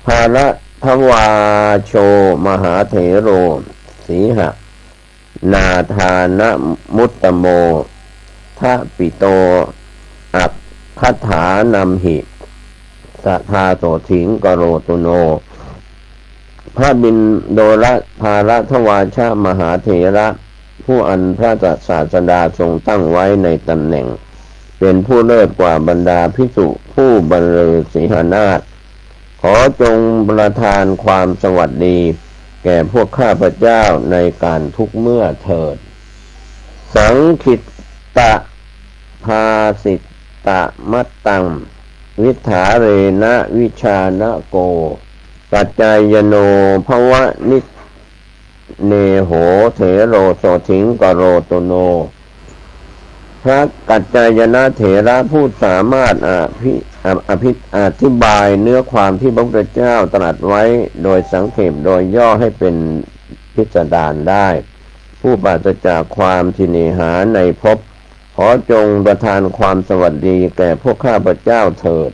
Bharadvājo mahāthero sīhadānamuttamo thapito atthadānamhi sadā sotthiṃ karotu no. พระบิณโดรภารัตวาชมหาเถระ ผู้อันพระศาสดาทรงตั้งไว้ในตำแหน่ง เป็นผู้เลิศกว่าบรรดาภิกษุผู้บรรลือสีหนาฏ ขอจงประทานความสวัสดีแก่พวกข้าพเจ้าในการทุกเมื่อเถิด Saṅkhittā bhāsitamattaṃ vitthārena vijānako kaccayano bhavanineho thero sotthiṃ karotu no. พระกัจจายนะเถระผู้สามารถอภิอภิอธิบายเนื้อความที่พระพุทธเจ้าตรัสไว้โดยสังเขปโดยย่อให้เป็นพิสดารได้ ผู้ปราศจากความสิเนหาในภพ ขอจงประทานความสวัสดีแก่พวกข้าพเจ้าเถิด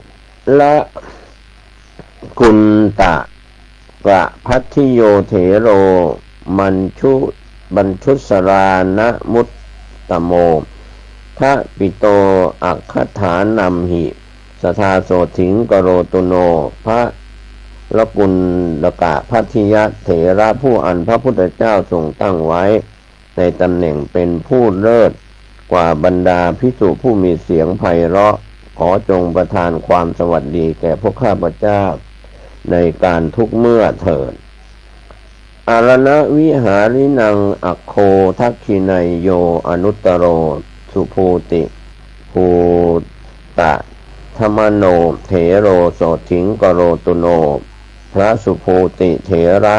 Lakuṇḍakabhāsiyyo thero mañju mañjusālānamuttamo thapito atthadānamhi sadā sotthiṃ karotu no. พระลกุณฑกภัททิยะเถระผู้อันพระพุทธเจ้าทรงตั้งไว้ในตำแหน่งเป็นผู้เลิศกว่าบรรดาภิกษุผู้มีเสียงไพเราะ ขอจงประทานความสวัสดีแก่พวกข้าพเจ้าในการทุกเมื่อเถิด Araṇavihāriṇaṃ āggo dakkhiṇeyyo anuttaro subhūtikūṭagamano thero sotthiṃ karotu no. พระสุภูติเถระ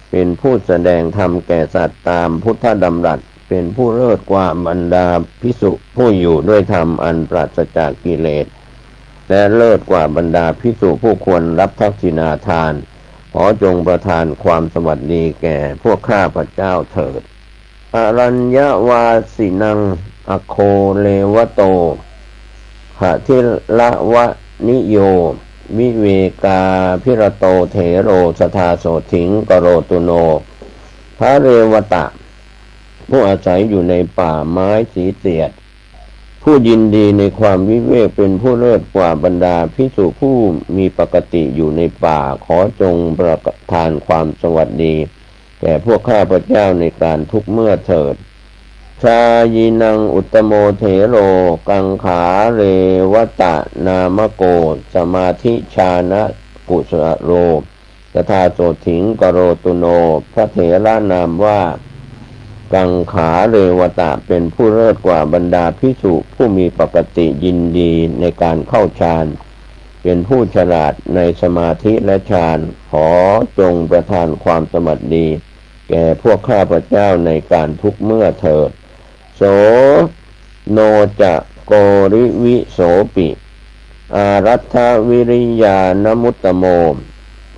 เป็นผู้แสดงธรรมแก่สัตว์ตามพุทธดำรัส เป็นผู้เลิศกว่าบรรดาภิกษุผู้อยู่ด้วยธรรมอันปราศจากกิเลส และเลิศกว่าบรรดาภิกษุผู้ควรรับทักษิณาทาน ขอจงประทานความสวัสดีแก่พวกข้าพเจ้าเถิด Araññavāsinaṃ aggo revato khadirava niyo vivekabhirato thero sadā sotthiṃ karotu no. พระเรวตะ ผู้อาศัยอยู่ในป่าไม้สีเสียด ผู้ยินดีในความวิเวก เป็นผู้เลิศกว่าบรรดาภิกษุผู้มีปกติอยู่ในป่า ขอจงประทานความสวัสดีแก่พวกข้าพเจ้าในการทุกเมื่อเถิด Sāyinaṃ uttamo thero kaṅkhārevattanāmako samādhiṭṭhānakusalo sadā sotthiṃ karotu no. พระเถระนามว่า Kaṅkhārevata เป็นผู้เลิศกว่าบรรดาภิกษุผู้มีปกติยินดีในการเข้าฌาน เป็นผู้ฉลาดในสมาธิและฌาน ขอจงประทานความสวัสดีแก่พวกข้าพเจ้าในการทุกเมื่อเถิด So no ca korivisopi āraddhaviriyānamuttamo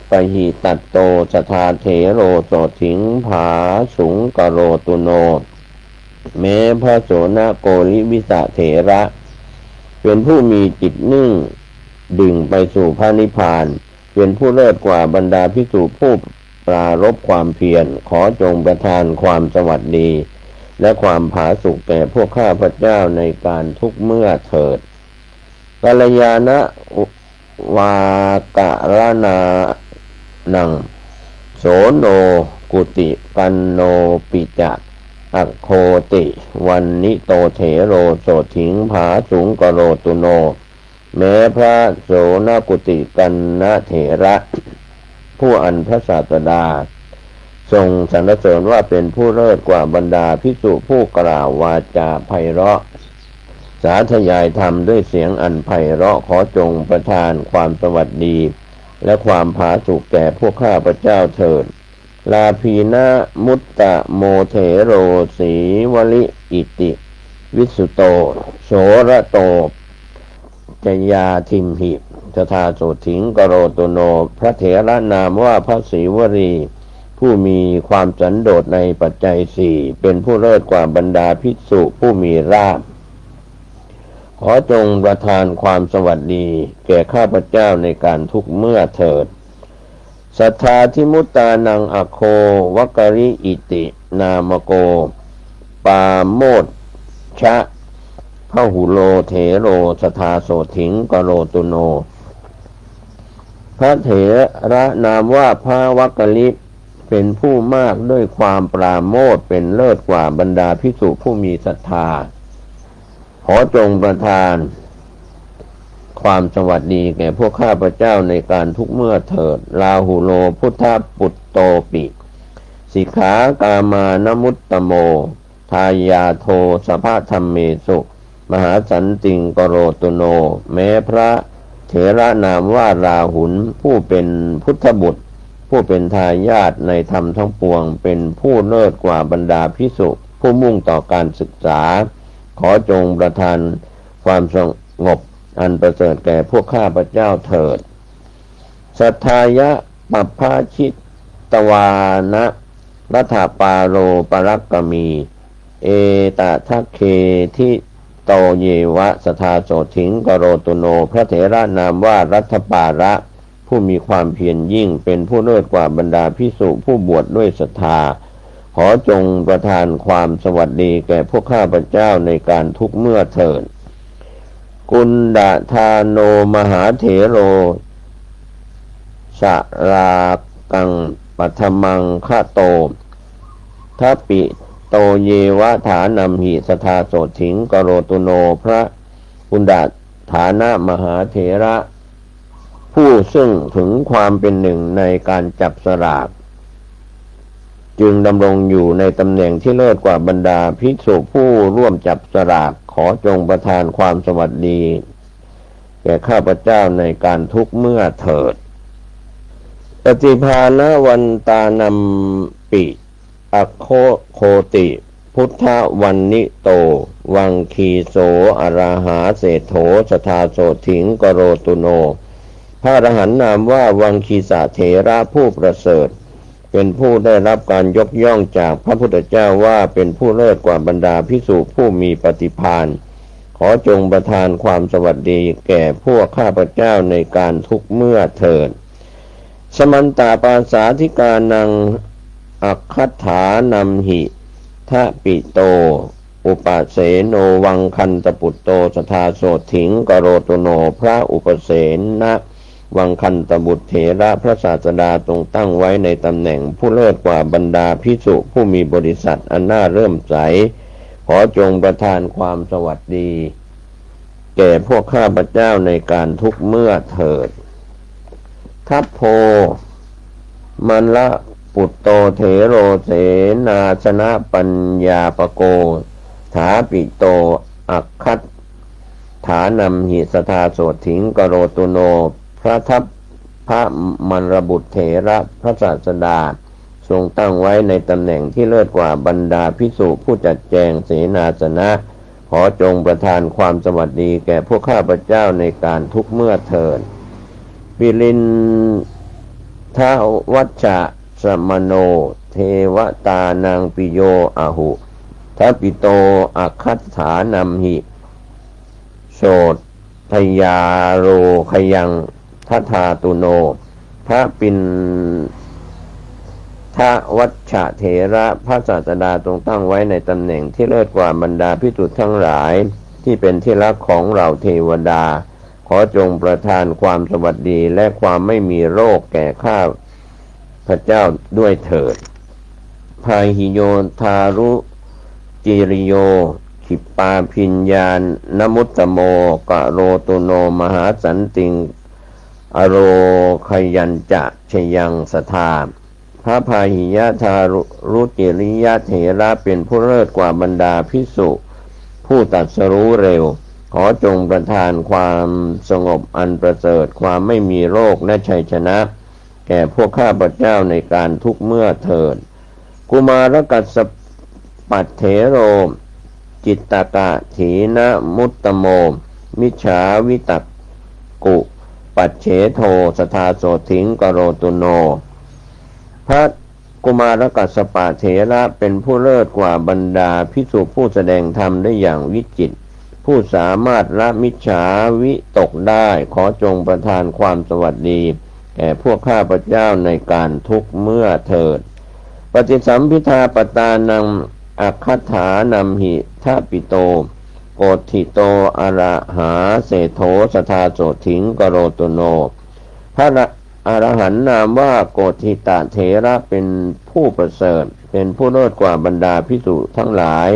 pahitatto sadā thero sotthiṃ bhāsuṃ karotu no. แม้พระโสณโกริวิสเถระ เป็นผู้มีจิตนึ่งดิ่งไปสู่พระนิพพาน เป็นผู้เลิศกว่าบรรดาภิกษุผู้ปรารภความเพียร ขอจงประทานความสวัสดี และความผาสุกแก่พวกข้าพเจ้าในการทุกเมื่อเถิด Kalyāṇavākaraṇānaṃ so no gutikkannopi ca aggo tivaṇṇito thero sotthiṃ bhāsuṃ karotu no. แม้พระโสณกุติกันนเถระ ผู้อันพระศาสดา ทรงสรรเสริญว่าเป็นผู้เลิศกว่าบรรดาภิกษุผู้กล่าววาจาไพเราะ สาธยายธรรมด้วยเสียงอันไพเราะ ขอจงประทานความสวัสดี และความผาสุกแก่พวกข้าพเจ้าเถิด Lābhinā muttamo thero Sīvalī iti visuto sorato cayādhimhi sadā sotthiṃ karotu no. พระเถระนามว่าพระศรีวลี ผู้มีความสันโดษในปัจจัยสี่ เป็นผู้เลิศกว่าบรรดาภิกษุผู้มีลาภ ขอจงประทานความสวัสดีแก่ข้าพเจ้าในการทุกเมื่อเถิด Saddādhimuttānaṃ aggo Vakkalī iti nāmako pāmojjabahulo thero sadā sotthiṃ karotu no. พระเถระนามว่าพระวักกลิ เป็นผู้มากด้วยความปราโมทย์ เป็นเลิศกว่าบรรดาภิกษุผู้มีศรัทธา ขอจงประทานความสวัสดีแก่พวกข้าพเจ้าในการทุกเมื่อเถิด Rāhulo buddhaputtopi sikkhākamānamuttamo dāyādo sabbadhammesu mahāsantiṃ karotu no. แม้พระเถระนามว่าราหุล ผู้เป็นพุทธบุตร ผู้เป็นทายาทในธรรมทั้งปวง เป็นผู้เลิศกว่าบรรดาภิกษุผู้มุ่งต่อการศึกษา ขอจงประทานความสงบอันประเสริฐแก่พวกข้าพเจ้าเถิด Satthāya pabbajitavāna laddhā pāraparakāmī etadaggete yeva sadā sotthiṃ karotu no. พระเถระนามว่ารัฐปาละ ผู้มีความเพียรยิ่ง เป็นผู้เลิศกว่าบรรดาภิกษุผู้บวชด้วยศรัทธา ขอจงประทานความสวัสดีแก่พวกข้าพเจ้าในการทุกเมื่อเถิด Kuṇḍadāno mahāthero sārākaṃ paṭhamaṅgato thapito yeva thānamhi sadā sotthiṃ karotu no. พระกุณฑาดานะมหาเถระ ผู้ซึ่งถึงความเป็นหนึ่งในการจับสลาก จึงดำรงอยู่ในตำแหน่งที่เลิศกว่าบรรดาภิกษุผู้ร่วมจับสลาก ขอจงประทานความสวัสดีแก่ข้าพเจ้าในการทุกเมื่อเถิด Paṭibhāṇavantānampi aggo koti buddhavaṇṇito vaggiso arahā seṭṭho sadā sotthiṃ karotu no. พระอรหันต์นามว่าวังคีสะเถระผู้ประเสริฐ เป็นผู้ได้รับการยกย่องจากพระพุทธเจ้าว่าเป็นผู้เลิศกว่าบรรดาภิกษุผู้มีปฏิภาณ ขอจงประทานความสวัสดีแก่พวกข้าพเจ้าในการทุกเมื่อเถิด Samantā pabbajikānaṃ akkhattānamhi tha pito upaseno vaṅkantaputto sadā sotthiṃ karotu no พระอุปเสนวังคันตบุตรเถระพระศาสดาทรงตั้งไว้ในตำแหน่งผู้เลิศกว่าบรรดาภิกษุผู้มีบริษัทอันน่าเลื่อมใส ขอจงประทานความสวัสดี แก่พวกข้าพเจ้าในการทุกเมื่อเถิด Tappo mallaputto thero senāsanapaññāpako thapito akkhattānamhi sadā sotthiṃ karotu no พระทัพพระมลบุตรเถระพระศาสดา ทรงตั้งไว้ในตำแหน่งที่เลิศกว่าบรรดาภิกษุผู้จัดแจงเสนาสนะ ขอจงประทานความสวัสดีแก่พวกข้าพเจ้าในการทุกเมื่อเถิด Pilindavacchasmano devatānaṃ piyo ahu thapito akkhattānamhi sotthayarogayaṃ dadātu no พระปิณฑวัชชะเถระพระศาสดาทรงตั้งไว้ในตำแหน่งที่เลิศกว่าบรรดาภิกษุทั้งหลาย ที่เป็นที่รักของเหล่าเทวดา ขอจงประทานความสวัสดีและความไม่มีโรคแก่ข้าพเจ้าด้วยเถิด Pāhiyodāruciriyo khippābhiñāṇamuttamo karotu no mahāsantiṃ arogayañca jayaṃ sadā พระพาหิยะทารุจิริยะเถระเป็นผู้เลิศกว่าบรรดาภิกษุ ผู้ตรัสรู้เร็ว ขอจงประทานความสงบอันประเสริฐ ความไม่มีโรคและชัยชนะ แก่พวกข้าพเจ้าในการทุกเมื่อเถิด Kumārakassapathero cittakhīnamuttamo mijjhavitakkopaccheto sadā sotthiṃ karotu no พระกุมารกัสสปะเถระเป็นผู้เลิศกว่าบรรดาภิกษุผู้แสดงธรรมได้อย่างวิจิตร ผู้สามารถละมิจฉาวิตกได้ ขอจงประทานความสวัสดีแก่พวกข้าพเจ้าในการทุกเมื่อเถิด Paṭisambhidāpaddānaṃ aggahānamhi thapito koṭṭhito arahaseṭṭho sadā sotthiṃ karotu no พระอรหันต์นามว่าโกฏฐิตะเถระเป็นผู้ประเสริฐ เป็นผู้เลิศกว่าบรรดาภิกษุทั้งหลาย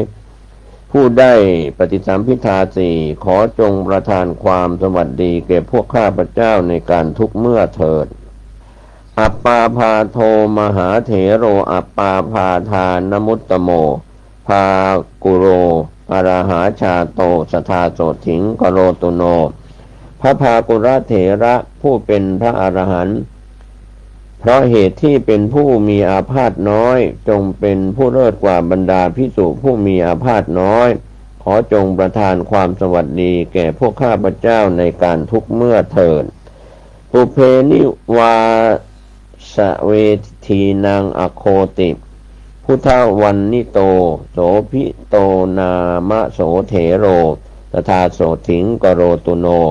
ผู้ได้ปฏิสัมภิทาสี่ ขอจงประทานความสวัสดีแก่พวกข้าพเจ้าในการทุกเมื่อเถิด Appābādho mahāthero appābādānamuttamo bhākuro arahajāto sadā sotthiṃ karotu no พระภากุรเถระผู้เป็นพระอรหันต์ เพราะเหตุที่เป็นผู้มีอาพาธน้อย จงเป็นผู้เลิศกว่าบรรดาภิกษุผู้มีอาพาธน้อย ขอจงประทานความสวัสดีแก่พวกข้าพเจ้าในการทุกเมื่อเถิด Pubbe nivāsavedhīnaṃ akoṭi buddhavannito sobhito nāma so thero sadā sotthiṃ karotu no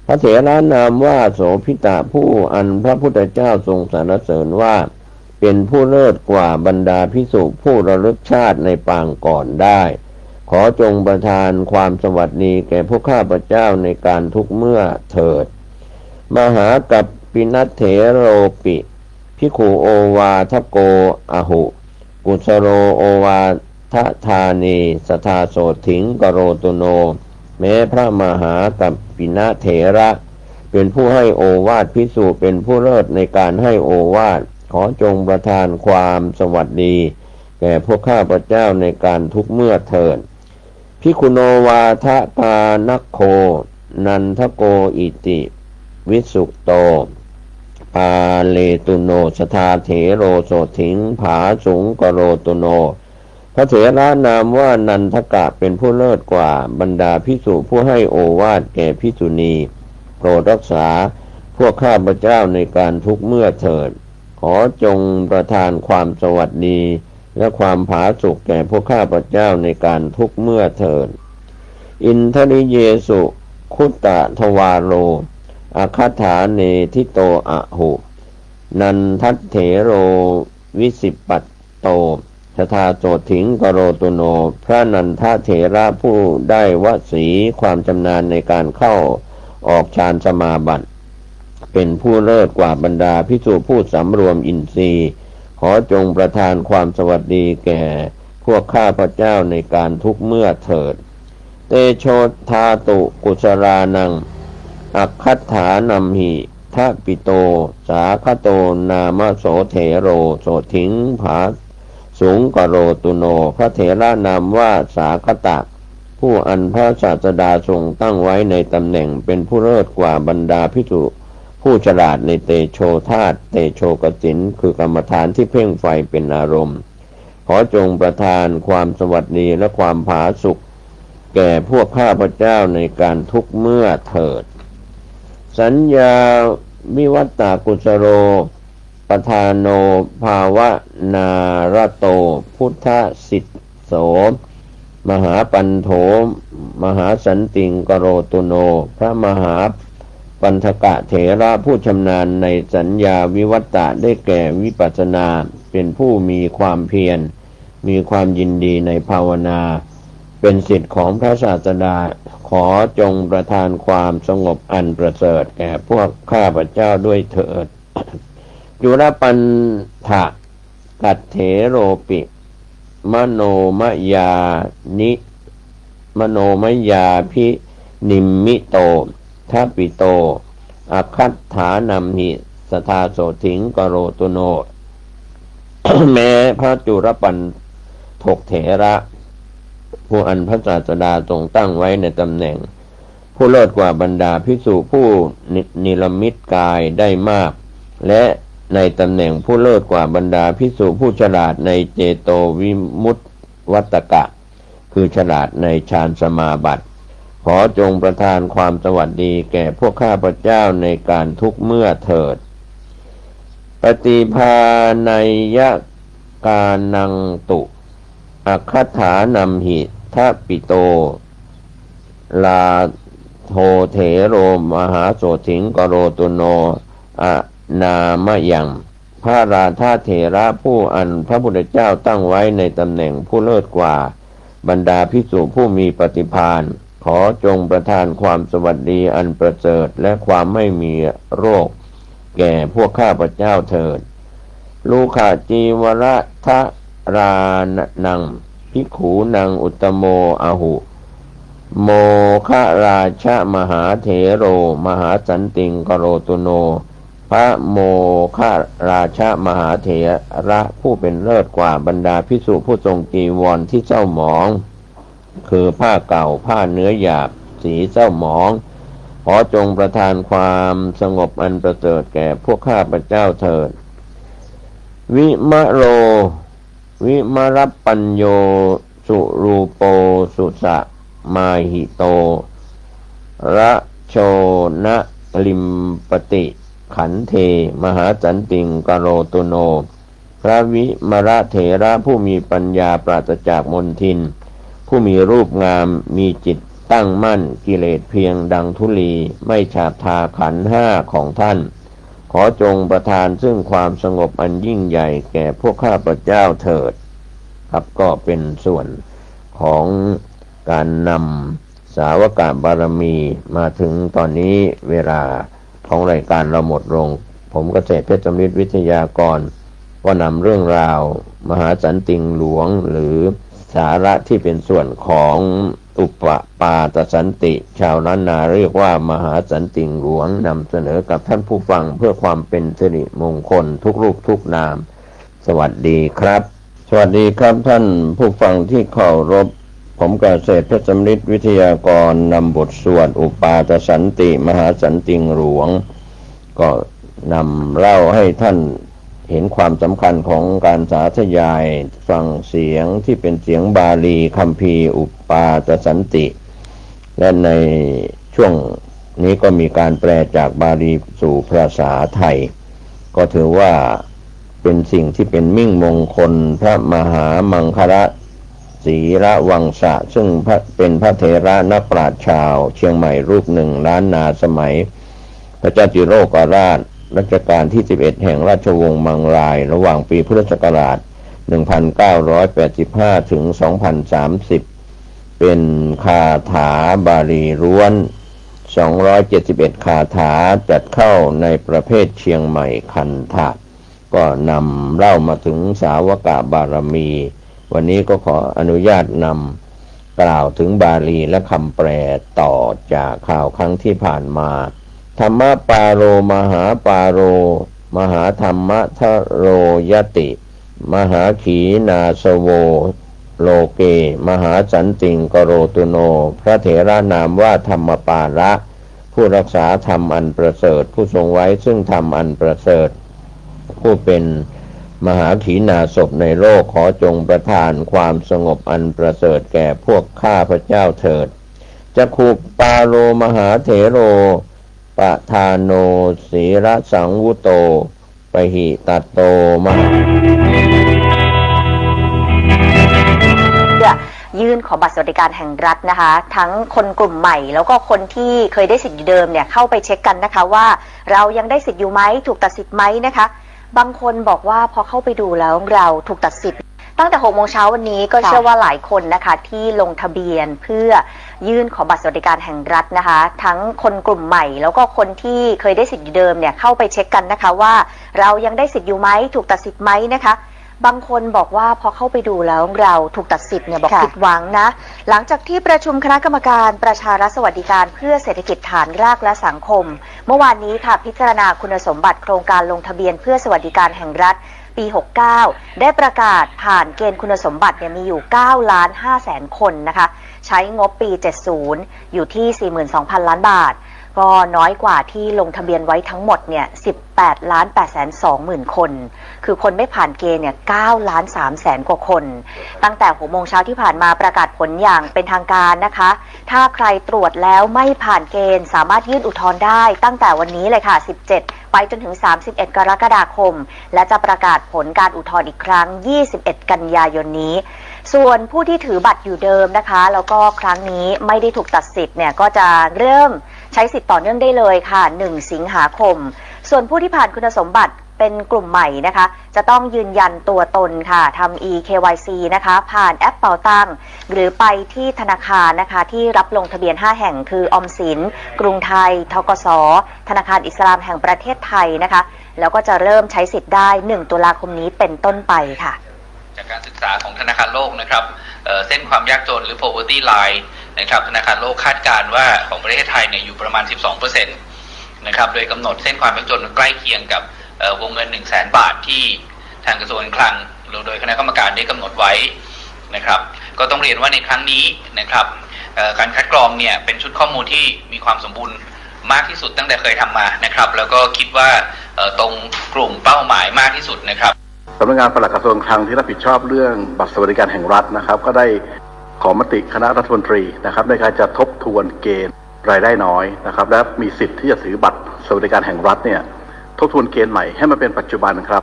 พระเถระนามว่าโสภิตะผู้อันพระพุทธเจ้าทรงสรรเสริญว่า เป็นผู้เลิศกว่าบรรดาภิกษุผู้ระลึกชาติในปางก่อนได้ ขอจงประทานความสวัสดีแก่พวกข้าพเจ้าในการทุกเมื่อเถิด Mahākapilathero pi bhikkhu ovādako ahu kusalo ovādadāni sadā sotthiṃ karotu no แม้พระมหากัปปินะเถระ เป็นผู้ให้โอวาทภิกษุเป็นผู้เลิศในการให้โอวาท ขอจงประทานความสวัสดี แก่พวกข้าพเจ้าในการทุกเมื่อเถิด Bhikkhuno vādapāṇako nandako iti visuto pāletu no sadā thero sotthiṃ bhāsuṃ karotu no พระเถระนามว่านันทกะเป็นผู้เลิศกว่าบรรดาภิกษุผู้ให้โอวาทแก่ภิกษุณี โปรดรักษา พวกข้าพเจ้าในการทุกเมื่อเถิด ขอจงประทานความสวัสดี และความผาสุกแก่พวกข้าพเจ้าในการทุกเมื่อเถิด Indriyesu kuṭṭhadvāro, akhattha nedito ahu, nandatthe ro visippato, sadā sotthiṃ karotu no. พระนันทเถระผู้ได้วสีความชำนาญในการเข้าออกฌานสมาบัติ เป็นผู้เลิศกว่าบรรดาภิกษุผู้สำรวมอินทรีย์ ขอจงประทานความสวัสดีแก่พวกข้าพเจ้าในการทุกเมื่อเถิด Tejodhātu kusalānaṃ, akhatthanamhi thapito, sāgato nāma so thero, sotthiṃ bhāsuṃ karotu no. พระเถระนามว่าสากัตตะ ผู้อันพระศาสดาทรงตั้งไว้ในตำแหน่งเป็นผู้เลิศกว่าบรรดาภิกษุผู้ฉลาดในเตโชธาตุ เตโชกสิณ คือกรรมฐานที่เพ่งไฟเป็นอารมณ์ ขอจงประทานความสวัสดีและความผาสุกแก่พวกข้าพเจ้าในการทุกเมื่อเถิด Saññā vivattā kusalo, padhāno bhāvanārato, buddhasisso mahāpaṇḍo, mahāsantiṃ karotu no. พระมหาปัณฑกะเถระผู้ชำนาญในสัญญาวิวัตตะ ได้แก่วิปัสสนา เป็นผู้มีความเพียร มีความยินดีในภาวนา เป็นศิษย์ของพระศาสดา ขอจงประทานความสงบอันประเสริฐแก่พวกข้าพเจ้าด้วยเถิด Cūḷapaññathakkhatheropi, manomaya ni, manomayābhinimmito, thapito, akhatthanamhi, sadā sotthiṃ karotu no. แม้พระจุลปัณฑกเถระ ผู้อันพระศาสดาทรงตั้งไว้ในตำแหน่ง ผู้เลิศกว่าบรรดาภิกษุผู้นินิรมิตกายได้มาก และในตำแหน่งผู้เลิศกว่าบรรดาภิกษุผู้ฉลาดในเจโตวิมุตติวัตตกะ คือฉลาดในฌานสมาบัติ ขอจงประทานความสวัสดีแก่พวกข้าพเจ้าในการทุกเมื่อเถิด Paṭibhānayyakānaṃ tu, akhatthanamhi thapito, rādo thero, mahāsotthiṃ karotu no anāmayaṃ. พระราธาเถระผู้อันพระพุทธเจ้าตั้งไว้ในตำแหน่งผู้เลิศกว่าบรรดาภิกษุผู้มีปฏิภาณ ขอจงประทานความสวัสดีอันประเสริฐและความไม่มีโรค แก่พวกข้าพเจ้าเถิด Rukkha cīvaradharānaṃ, bhikkhūnaṃ uttamo ahu, moggallānamahāthero, mahāsantiṃ karotu no. พระโมคคัลลานะมหาเถระผู้เป็นเลิศกว่าบรรดาภิกษุผู้ทรงจีวรที่เศร้าหมอง คือผ้าเก่า ผ้าเนื้อหยาบ สีเศร้าหมอง ขอจงประทานความสงบอันประเสริฐแก่พวกข้าพเจ้าเถิด Vimalo vimalapañño, surūpo susamāhito, raso na limpati khandhe, mahāsantiṃ karotu no. พระวิมลเถระผู้มีปัญญาปราศจากมลทิน ผู้มีรูปงาม มีจิตตั้งมั่น กิเลสเพียงดังธุลี ไม่ฉาบทาขันธ์ห้าของท่าน ขอจงประทานซึ่งความสงบอันยิ่งใหญ่แก่พวกข้าพเจ้าเถิด ครับ ก็เป็นส่วนของการนำสาวกบารมี มาถึงตอนนี้เวลาของรายการเราหมดลง ผมเกษตรเพชรสำริดวิทยากร ก็นำเรื่องราวมหาสันติงหลวง หรือสาระที่เป็นส่วนของอุปปาตสันติ ชาวล้านนาเรียกว่ามหาสันติงหลวง นำเสนอกับท่านผู้ฟังเพื่อความเป็นสิริมงคลทุกรูปทุกนาม สวัสดีครับ สวัสดีครับท่านผู้ฟังที่เคารพ ผมเกษตรเพชรสำริดวิทยากร นำบทสวดอุปปาตสันติ มหาสันติงหลวง ก็นำเล่าให้ท่านเห็นความสำคัญของการสาธยาย ฟังเสียงที่เป็นเสียงบาลีคัมภีร์อุปปาตสันติ และในช่วง นี้ก็มีการแปลจากบาลีสู่ภาษาไทย ก็ถือว่าเป็นสิ่งที่เป็นมิ่งมงคล พระมหามังคละศีลวังสะ ซึ่งพระเป็นพระเถระนักปราชญ์ชาวเชียงใหม่รูปหนึ่ง ล้านนาสมัย พระเจ้าจิโรกราชรัชกาลที่ สิบเอ็ด แห่งราชวงศ์มังราย ระหว่างปีพุทธศักราช หนึ่งพันเก้าร้อยแปดสิบห้า ถึง สองพันสามสิบ เป็นคาถาบาลีล้วน สองร้อยเจ็ดสิบเอ็ด คาถา จัดเข้าในประเภทเชียงใหม่คันธะ ก็นำเล่ามาถึงสาวกบารมี วันนี้ก็ขออนุญาตนำกล่าวถึงบาลีและคำแปลต่อจากคราวครั้งที่ผ่านมา ธรรมปาโร มหาปาโร มหาธรรมทโรยติ มหาขีณาสโว โลเก มหาสันติงกโรตุโน พระเถระนามว่าธรรมปาละ ผู้รักษาธรรมอันประเสริฐ ผู้ทรงไว้ซึ่งธรรมอันประเสริฐ ผู้เป็นมหาขีณาสพในโลก ขอจงประทานความสงบอันประเสริฐแก่พวกข้าพเจ้าเถิด จักขุปาโล มหาเถโร ปทาโน ศีลสังวุโต ปหิตัตโต มหา ยื่นขอบัตรสวัสดิการแห่งรัฐนะคะ ทั้งคนกลุ่มใหม่แล้วก็คนที่เคยได้สิทธิ์อยู่เดิมเนี่ย เข้าไปเช็คกันนะคะว่าเรายังได้สิทธิ์อยู่ไหม ถูกตัดสิทธิ์ไหมนะคะ บางคนบอกว่าพอเข้าไปดูแล้วเราถูกตัดสิทธิ์ ตั้งแต่หกโมงเช้าวันนี้ก็ ค่ะ เชื่อว่าหลายคนนะคะที่ลงทะเบียนเพื่อยื่นขอบัตรสวัสดิการแห่งรัฐนะคะ ทั้งคนกลุ่มใหม่แล้วก็คนที่เคยได้สิทธิ์อยู่เดิมเนี่ย เข้าไปเช็คกันนะคะว่าเรายังได้สิทธิ์อยู่ไหม ถูกตัดสิทธิ์ไหมนะคะ บางคนบอกว่าพอเข้าไปดูแล้วเราถูกตัดสิทธิ์เนี่ย บอก ค่ะ ผิดหวังนะ หลังจากที่ประชุมคณะกรรมการประชารัฐสวัสดิการเพื่อเศรษฐกิจฐานรากและสังคม เมื่อวานนี้ค่ะ พิจารณาคุณสมบัติโครงการลงทะเบียนเพื่อสวัสดิการแห่งรัฐ ปี หกเก้า ได้ประกาศผ่านเกณฑ์คุณสมบัติเนี่ยมีอยู่ 9 ล้าน ห้าแสน คนนะคะ ใช้งบปี เจ็ดศูนย์ อยู่ที่ 42,000 ล้านบาท ก็น้อยกว่าที่ลงทะเบียนไว้ทั้งหมดเนี่ย 18 ล้าน 8 แสน 2 หมื่น คน คือคนไม่ผ่านเกณฑ์เนี่ย 9 ล้าน 3 แสน กว่าคน ตั้งแต่หกโมงเช้าที่ผ่านมาประกาศผลอย่างเป็นทางการนะคะ ถ้าใครตรวจแล้วไม่ผ่านเกณฑ์ สามารถยื่นอุทธรณ์ได้ตั้งแต่วันนี้เลยค่ะ สิบเจ็ด ไปจนถึง สามสิบเอ็ด กรกฎาคม และจะประกาศผลการอุทธรณ์อีกครั้ง ยี่สิบเอ็ด กันยายนนี้ ส่วนผู้ที่ถือบัตรอยู่เดิมนะคะ แล้วก็ครั้งนี้ไม่ได้ถูกตัดสิทธิ์เนี่ย ก็จะเริ่มใช้สิทธิ์ต่อเนื่องได้เลยค่ะ หนึ่ง สิงหาคม ส่วนผู้ที่ผ่านคุณสมบัติเป็นกลุ่มใหม่นะคะ จะต้องยืนยันตัวตนค่ะ ทำ e-เค วาย ซี นะคะ ผ่านแอปเป๋าตัง หรือไปที่ธนาคารนะคะ ที่รับลงทะเบียน ห้า แห่ง คือออมสิน กรุงไทย ธ.ก.ส. ธนาคารอิสลามแห่งประเทศไทยนะคะ แล้วก็จะเริ่มใช้สิทธิ์ได้ หนึ่ง ตุลาคมนี้เป็นต้นไปค่ะ จากการศึกษาของธนาคารโลกนะครับเอ่อเส้นความยากจนหรือ poverty line นะครับ ธนาคารโลกคาดการณ์ว่าของประเทศไทยเนี่ยอยู่ประมาณ สิบสองเปอร์เซ็นต์ นะครับ โดยกำหนดเส้นความยากจนใกล้เคียงกับเอ่อวงเงิน หนึ่งแสน บาทที่ทางกระทรวงการคลังโดยคณะกรรมการได้กำหนดไว้นะครับ ก็ต้องเรียนว่าในครั้งนี้นะครับเอ่อการคัดกรองเนี่ยเป็นชุดข้อมูลที่มีความสมบูรณ์มากที่สุดตั้งแต่เคยทำมานะครับ แล้วก็คิดว่าเอ่อตรงกลุ่มเป้าหมายมากที่สุดนะครับ สำนักงานปลัดกระทรวงคลังที่รับผิดชอบเรื่องบัตรสวัสดิการแห่งรัฐนะครับ ก็ได้ขอมติคณะรัฐมนตรีนะครับ ในการจะทบทวนเกณฑ์รายได้น้อยนะครับ และมีสิทธิ์ที่จะถือบัตรสวัสดิการแห่งรัฐเนี่ยทบทวนเกณฑ์ใหม่ให้มันเป็นปัจจุบันครับ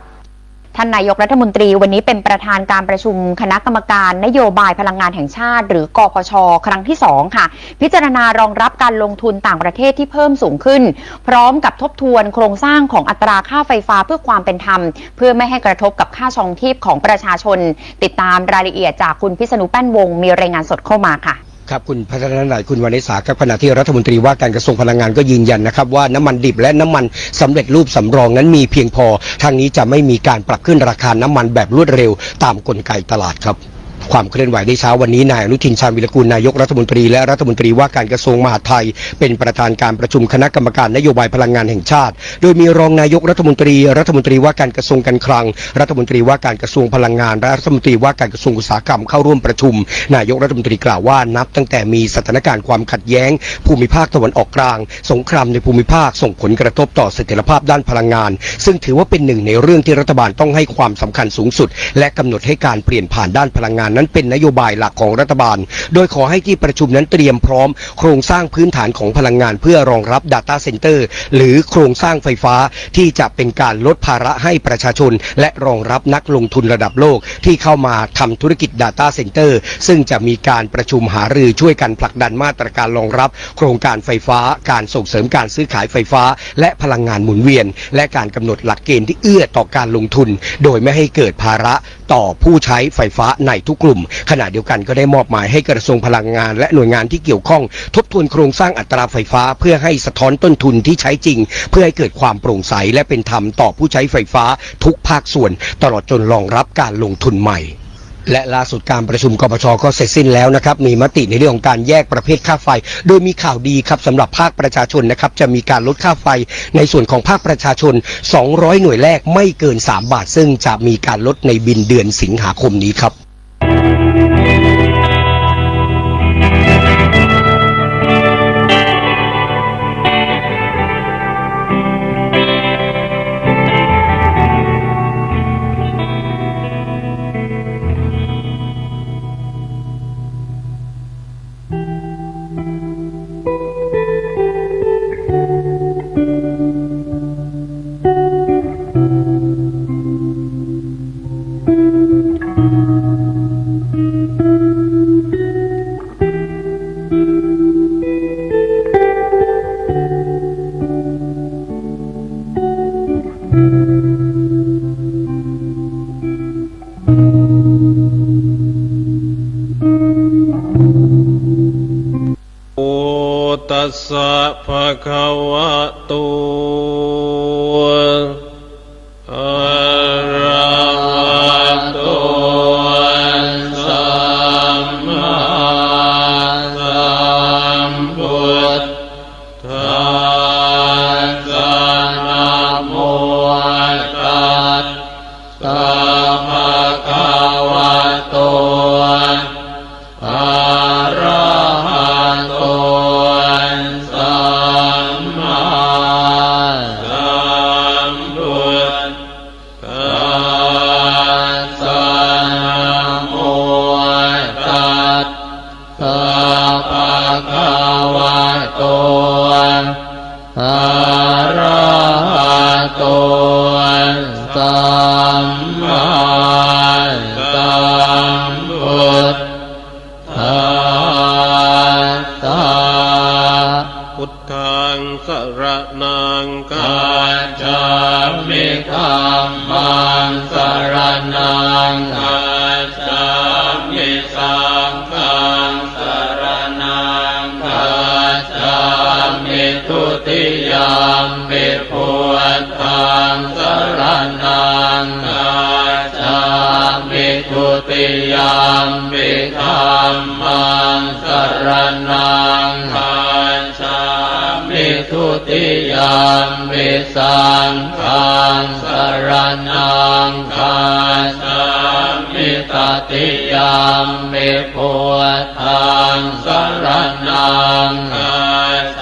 ท่านนายกรัฐมนตรีวันนี้เป็นประธานการประชุมคณะกรรมการนโยบายพลังงานแห่งชาติ หรือกพช ครั้งที่สองค่ะ พิจารณารองรับการลงทุนต่างประเทศที่เพิ่มสูงขึ้น พร้อมกับทบทวนโครงสร้างของอัตราค่าไฟฟ้าเพื่อความเป็นธรรม เพื่อไม่ให้กระทบกับค่าครองชีพของประชาชน ติดตามรายละเอียดจากคุณพิษณุแป้นวงศ์ มีรายงานสดเข้ามาค่ะ ครับ คุณพัฒนานาย คุณวรรณสาครับ ขณะที่รัฐมนตรีว่าการกระทรวงพลังงานก็ยืนยันนะครับ ว่าน้ำมันดิบและน้ำมันสำเร็จรูปสำรองนั้นมีเพียงพอ ทางนี้จะไม่มีการปรับขึ้นราคาน้ำมันแบบรวดเร็วตามกลไกตลาดครับ ความเคลื่อนไหวในเช้าวันนี้ นายอนุทิน ชาญวีรกูล นายกรัฐมนตรี และรัฐมนตรีว่าการกระทรวงมหาดไทย เป็นประธานการประชุมคณะกรรมการนโยบายพลังงานแห่งชาติ โดยมีรองนายกรัฐมนตรี รัฐมนตรีว่าการกระทรวงการคลัง รัฐมนตรีว่าการกระทรวงพลังงาน และรัฐมนตรีว่าการกระทรวงอุตสาหกรรมเข้าร่วมประชุม นายกรัฐมนตรีกล่าวว่านับตั้งแต่มีสถานการณ์ความขัดแย้ง ภูมิภาคตะวันออกกลาง สงครามในภูมิภาคส่งผลกระทบต่อเสถียรภาพด้านพลังงาน ซึ่งถือว่าเป็นหนึ่งในเรื่องที่รัฐบาลต้องให้ความสำคัญสูงสุด และกำหนดให้การเปลี่ยนผ่านด้านพลังงาน นั้นเป็นนโยบายหลักของรัฐบาล โดยขอให้ที่ประชุมนั้นเตรียมพร้อมโครงสร้างพื้นฐานของพลังงานเพื่อรองรับ Data Center หรือโครงสร้างไฟฟ้าที่จะเป็นการลดภาระให้ประชาชน และรองรับนักลงทุนระดับโลกที่เข้ามาทำธุรกิจ Data Center ซึ่งจะมีการประชุมหารือช่วยกันผลักดันมาตรการรองรับโครงการไฟฟ้า การส่งเสริมการซื้อขายไฟฟ้า และพลังงานหมุนเวียน และการกำหนดหลักเกณฑ์ที่เอื้อต่อการลงทุน โดยไม่ให้เกิดภาระ ต่อผู้ใช้ไฟฟ้าในทุกกลุ่ม ขณะเดียวกันก็ได้มอบหมายให้กระทรวงพลังงานและหน่วยงานที่เกี่ยวข้องทบทวนโครงสร้างอัตราไฟฟ้า เพื่อให้สะท้อนต้นทุนที่ใช้จริง เพื่อให้เกิดความโปร่งใสและเป็นธรรมต่อผู้ใช้ไฟฟ้าทุกภาคส่วน ตลอดจนรองรับการลงทุนใหม่ และล่าสุดการประชุม กปช ก็เสร็จสิ้นแล้วนะครับ มีมติในเรื่องของการแยกประเภทค่าไฟ โดยมีข่าวดีครับ สำหรับภาคประชาชนนะครับ จะมีการลดค่าไฟในส่วนของภาคประชาชน สองร้อย หน่วยแรกไม่เกิน สาม บาท ซึ่งจะมีการลดในบิลเดือนสิงหาคมนี้ครับ Tassa bhagavato arahato sammāsambuddhassa. Namo tassa bhagavato arahato sammāsambuddhassa. Namo tassa bhagavato arahato sammāsambuddhassa. Buddhaṃ saraṇaṃ gacchāmi. Dhammaṃ saraṇaṃ gacchāmi. Saṅghaṃ saraṇaṃ gacchāmi. Dutiyampi buddhaṃ saraṇaṃ gacchāmi. Dutiyampi dhammaṃ saraṇaṃ gacchāmi. Dutiyampi saṅghaṃ saraṇaṃ gacchāmi. Tatiyampi buddhaṃ saraṇaṃ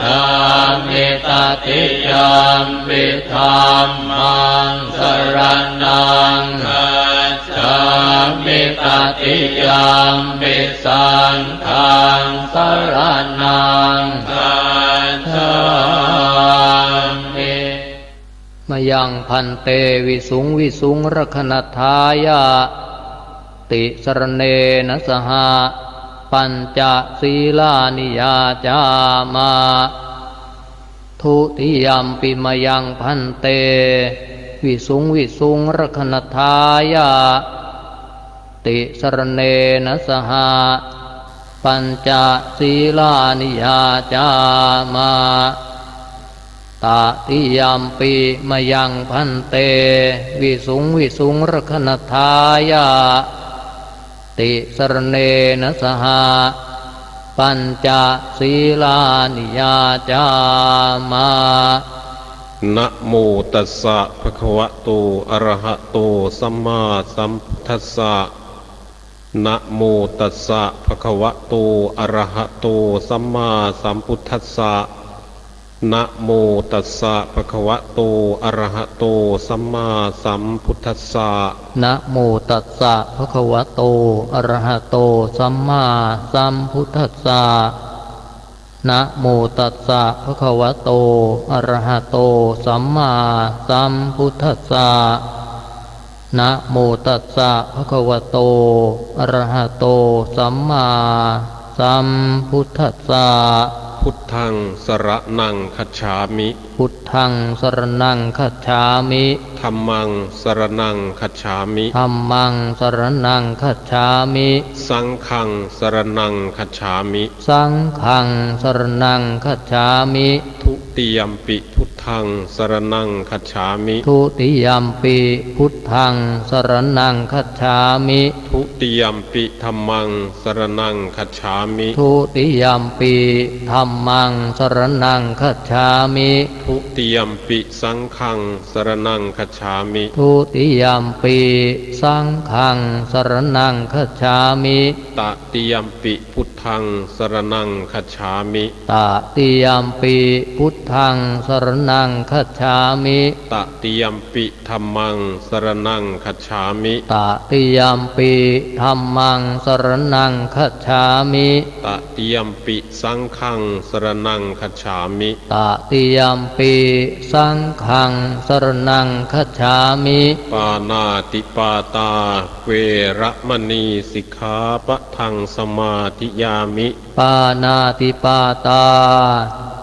gacchāmi. Tatiyampi dhammaṃ saraṇaṃ gacchāmi. Tatiyampi saṅghaṃ saraṇaṃ gacchāmi. Mayaṃ bhante visuṃ visuṃ rakkhaṇatthāya tisaraṇena saha pañca sīlāni yācāma. Dutiyampi mayaṃ bhante visuṃ visuṃ rakkhaṇatthāya tisaraṇena saha pañca sīlāni yācāma. Tatiyampi mayaṃ bhante visuṃ visuṃ rakkhaṇatthāya tisaraṇena saha pañca sīlāni yācāma. Namo tassa bhagavato arahato sammāsambuddhassa. Namo tassa bhagavato arahato sammāsambuddhassa. Namo tassa bhagavato arahato sammāsambuddhassa. Namo tassa bhagavato arahato sammāsambuddhassa. Namo tassa bhagavato arahato sammāsambuddhassa. Namo tassa bhagavato arahato sammāsambuddhassa. Buddhaṃ saraṇaṃ gacchāmi. Buddhaṃ saraṇaṃ gacchāmi. Dhammaṃ saraṇaṃ gacchāmi. Dhammaṃ saraṇaṃ gacchāmi. Saṅghaṃ saraṇaṃ gacchāmi. Saṅghaṃ saraṇaṃ gacchāmi. Dutiyampi buddhaṃ saraṇaṃ gacchāmi. Dutiyampi buddhaṃ saraṇaṃ gacchāmi. Dutiyampi dhammaṃ saraṇaṃ gacchāmi. Dutiyampi dhammaṃ saraṇaṃ gacchāmi. Dutiyampi saṅghaṃ saraṇaṃ gacchāmi. Dutiyampi saṅghaṃ saraṇaṃ gacchāmi. Tatiyampi buddhaṃ saraṇaṃ gacchāmi. Tatiyampi buddhaṃ saraṇaṃ gacchāmi. Tatiyampi dhammaṃ saraṇaṃ gacchāmi. Tatiyampi dhammaṃ saraṇaṃ gacchāmi. Tatiyampi saṅghaṃ saraṇaṃ gacchāmi. Tatiyampi saṅghaṃ saraṇaṃ gacchāmi. Pāṇātipātā veramaṇī sikkhāpadaṃ samādiyāmi. Pāṇātipātā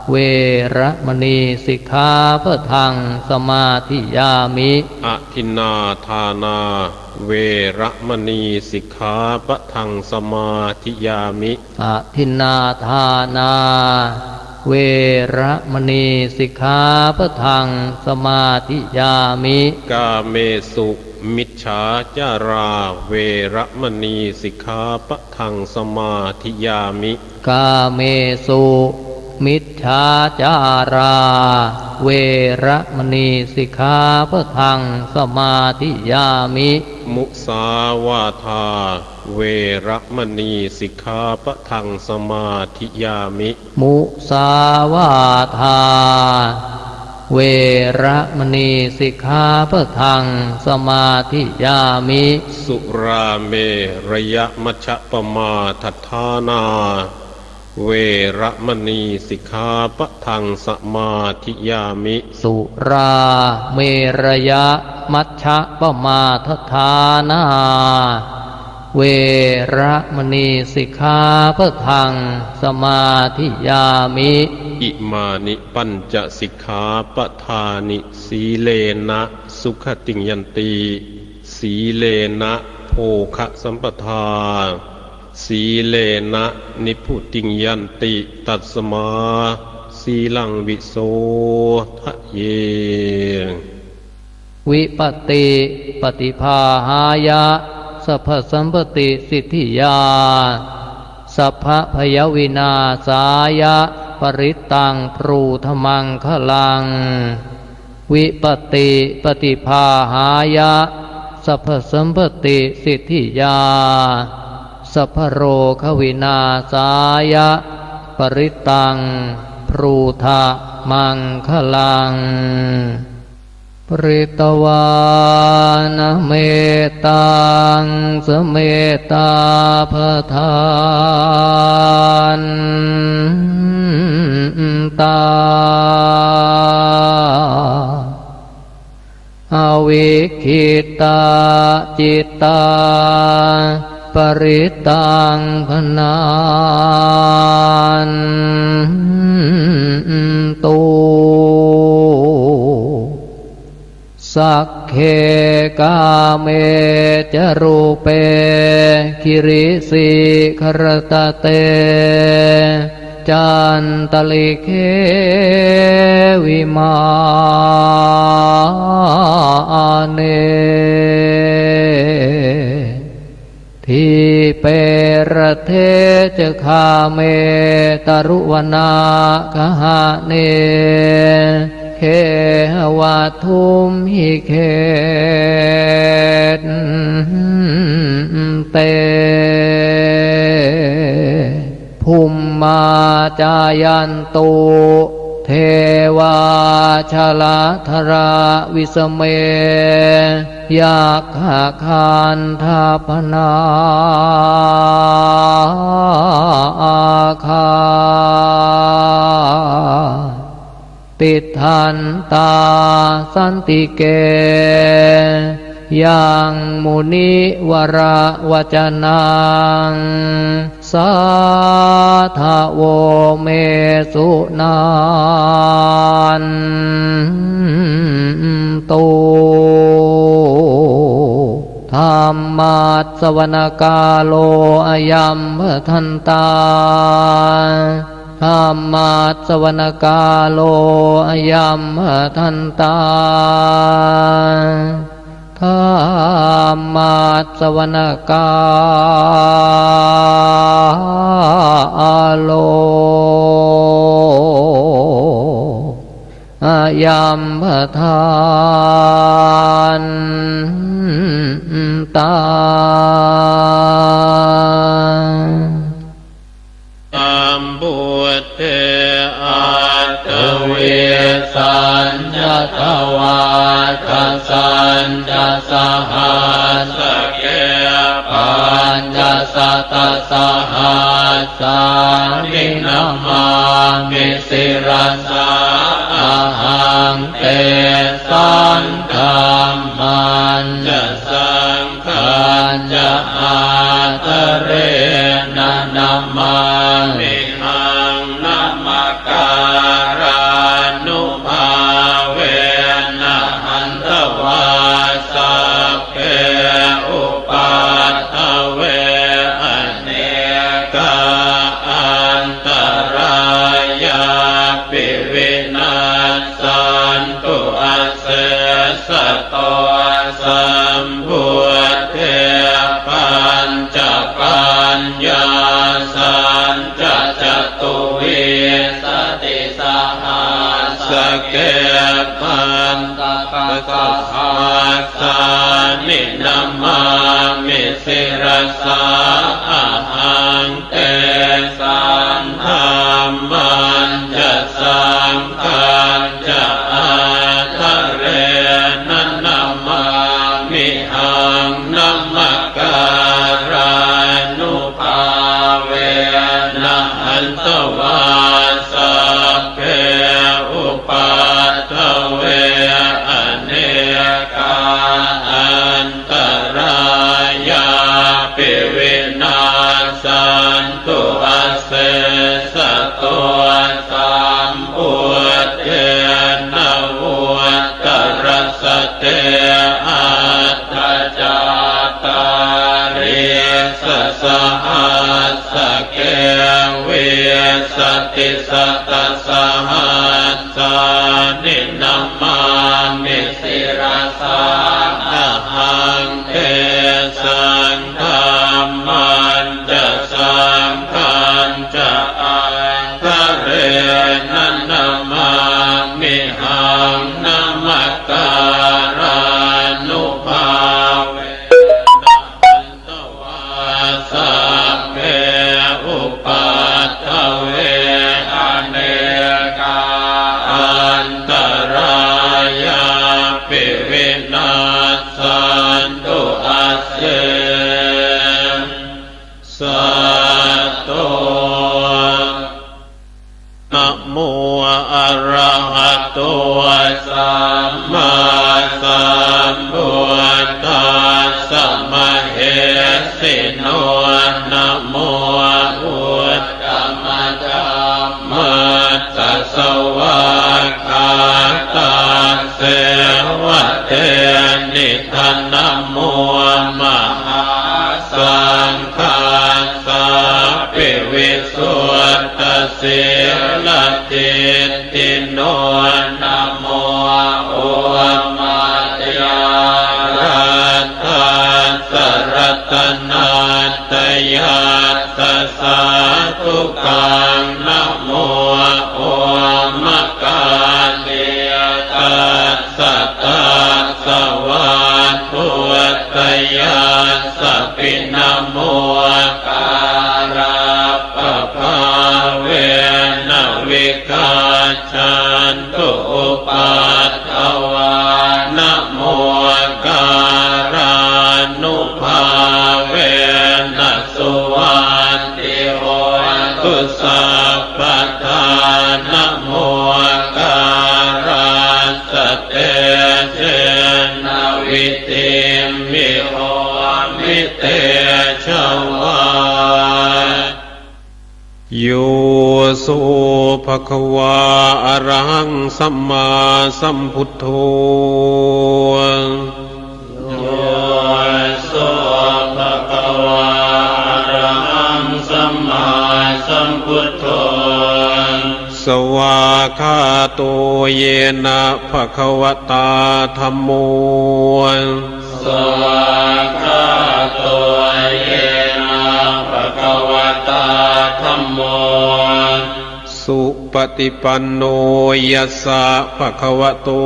veramaṇī sikkhāpadaṃ samādiyāmi. Adinnādānā veramaṇī sikkhāpadaṃ samādiyāmi. Adinnādānā veramaṇī sikkhāpadaṃ samādiyāmi. Kāmesu micchācārā veramaṇī sikkhāpadaṃ samādiyāmi. Kāmesu micchācārā veramaṇī sikkhāpadaṃ samādiyāmi. Musāvādā veramaṇī sikkhāpadaṃ samādiyāmi. Musāvādā veramaṇī sikkhāpadaṃ samādiyāmi. Surāmerayamajjapamādaṭṭhānā veramaṇī sikkhāpadaṃ samādiyāmi. Surāmerayamajjapamādaṭṭhānā veramaṇī sikkhāpadaṃ samādiyāmi. Imāni pañca sikkhāpadāni. Sīlena sugatiṃ yanti, sīlena bhogasampadā, sīlena nibbutiṃ yanti, tasmā sīlaṃ visodhaye. Vipattipaṭibāhāya sabbasampattisiddhiyā sabbabhayavināsāya parittaṃ brūtha maṅgalaṃ. Vipattipaṭibāhāya sabbasampattisiddhiyā sabbarogavināsāya parittaṃ brūtha maṅgalaṃ. Pharitvāna mettaṃ samettā bhadantā avikkhittacittā parittaṃ bhaṇantu sagge kāme ca rūpe girisikharataṭe cantalikkhe vimāne dīpe raṭṭhe ca gāme taruvanagahane gehavatthumhi khette bhummā cāyantu devā jalathalavisame yakkhagandhabbanāgā tiṭṭhantā santike yaṃ munivaravacanaṃ sādhavo me suṇantu. Dhammassavanakālo ayam bhadantā. Dhammassavanakālo ayam bhadantā. Dhammassavanakālo ayam bhadantā. Sambuddhe aṭṭhavīsañca dvādasañca sahassake pañcasatasahassāni namāmi sirasā ahaṃ. Tesaṃ dhammañca saṅghañca ādarena namāmihaṃ. Namakārānubhāvena hantvā sabbe upaddave anekā antarāyāpi vinassantu asesato. Sambuddhe pañcapaññāsañca catuvīsatisahassake pañcasatasahassāni namāmi sirasā ahaṃ. Tesaṃ dhammañca saṅghañca ādarena namāmihaṃ. Namakārānubhāvena hantvā sabbe upaddave anekā antarāyāpi vinassantu asesato. Sambuddhe navuttarasate aṭṭhacattālīsasahassake vīsatisatasahassāni namāmi sirasā ahaṃ. Tesaṃ dhammañca saṅghañca ādarena namāmihaṃ. Namakārānubhāvena hantvā sabbe upaddave anekā antarāyāpi vinassantu asesato. Namo arahato sammāsambuddhassa mahesino. Namo uttamadhammassa svākkhātasseva tenidha. Namo mahāsaṅghassāpi visuddhasīladiṭṭhino. Namo omātyāraddhassa ratanattayassa sādhukaṃ. Namo omakātītassa tassa vatthuttayassapi. Namokārappabhāvena vik- gaccha padā. Namokārassa tejena vidhimhi homi tejavā. Yo so bhagavā arahaṃ sammāsambuddho. Yo so bhagavā arahaṃ sammāsambuddho. Svākkhāto yena bhagavatā dhammo. Svākkhāto yena bhagavatā dhammo. Supaṭipanno yassa bhagavato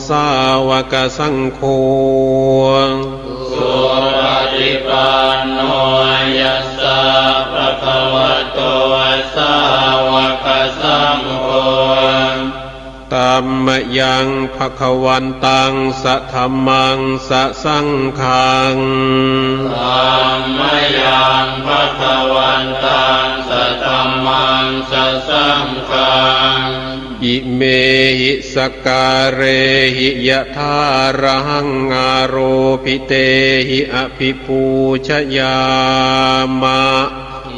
sāvakasaṅgho. Supaṭipanno yassa bhagavato sāvakasaṅgho. Tammayaṃ bhagavantaṃ sadhammaṃ sasaṅghaṃ. Tammayaṃ bhagavantaṃ sadhammaṃ sasaṅghaṃ. Imehi sakkārehi yathārahaṃ āropitehi abhipūjayāma.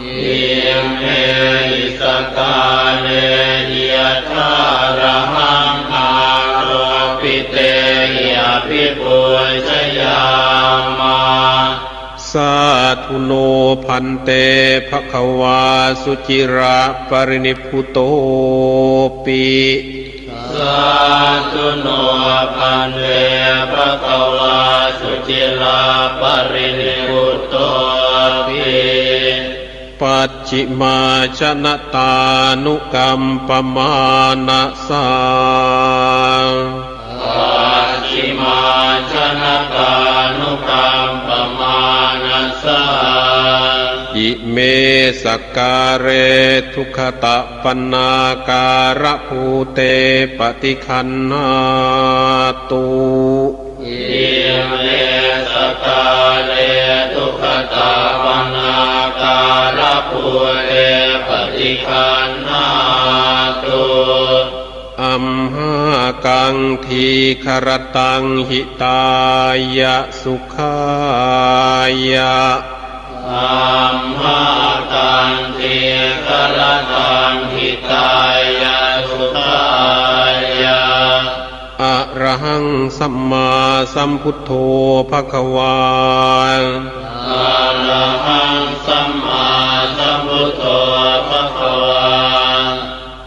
Imehi sakkārehi yathārahaṃ āropitehi abhipūjayāma. Sādhu no bhante bhagavā suciraparinibbutopi. Sādhu no bhante bhagavā suciraparinibbutopi. Pacchimājanatānukampamānasā. Pacchimājanatānukampamānasā. Ime sakkāre duggatapaṇṇākārabhūte paṭiggaṇhātu. Ime sakkāre duggatapaṇṇākārabhūte paṭiggaṇhātu. Amhākaṃ dīgharattaṃ hitāya sukhāya. Amhākaṃ dīgharattaṃ hitāya sukhāya. Arahaṃ sammāsambuddho bhagavā. Arahaṃ sammāsambuddho bhagavā.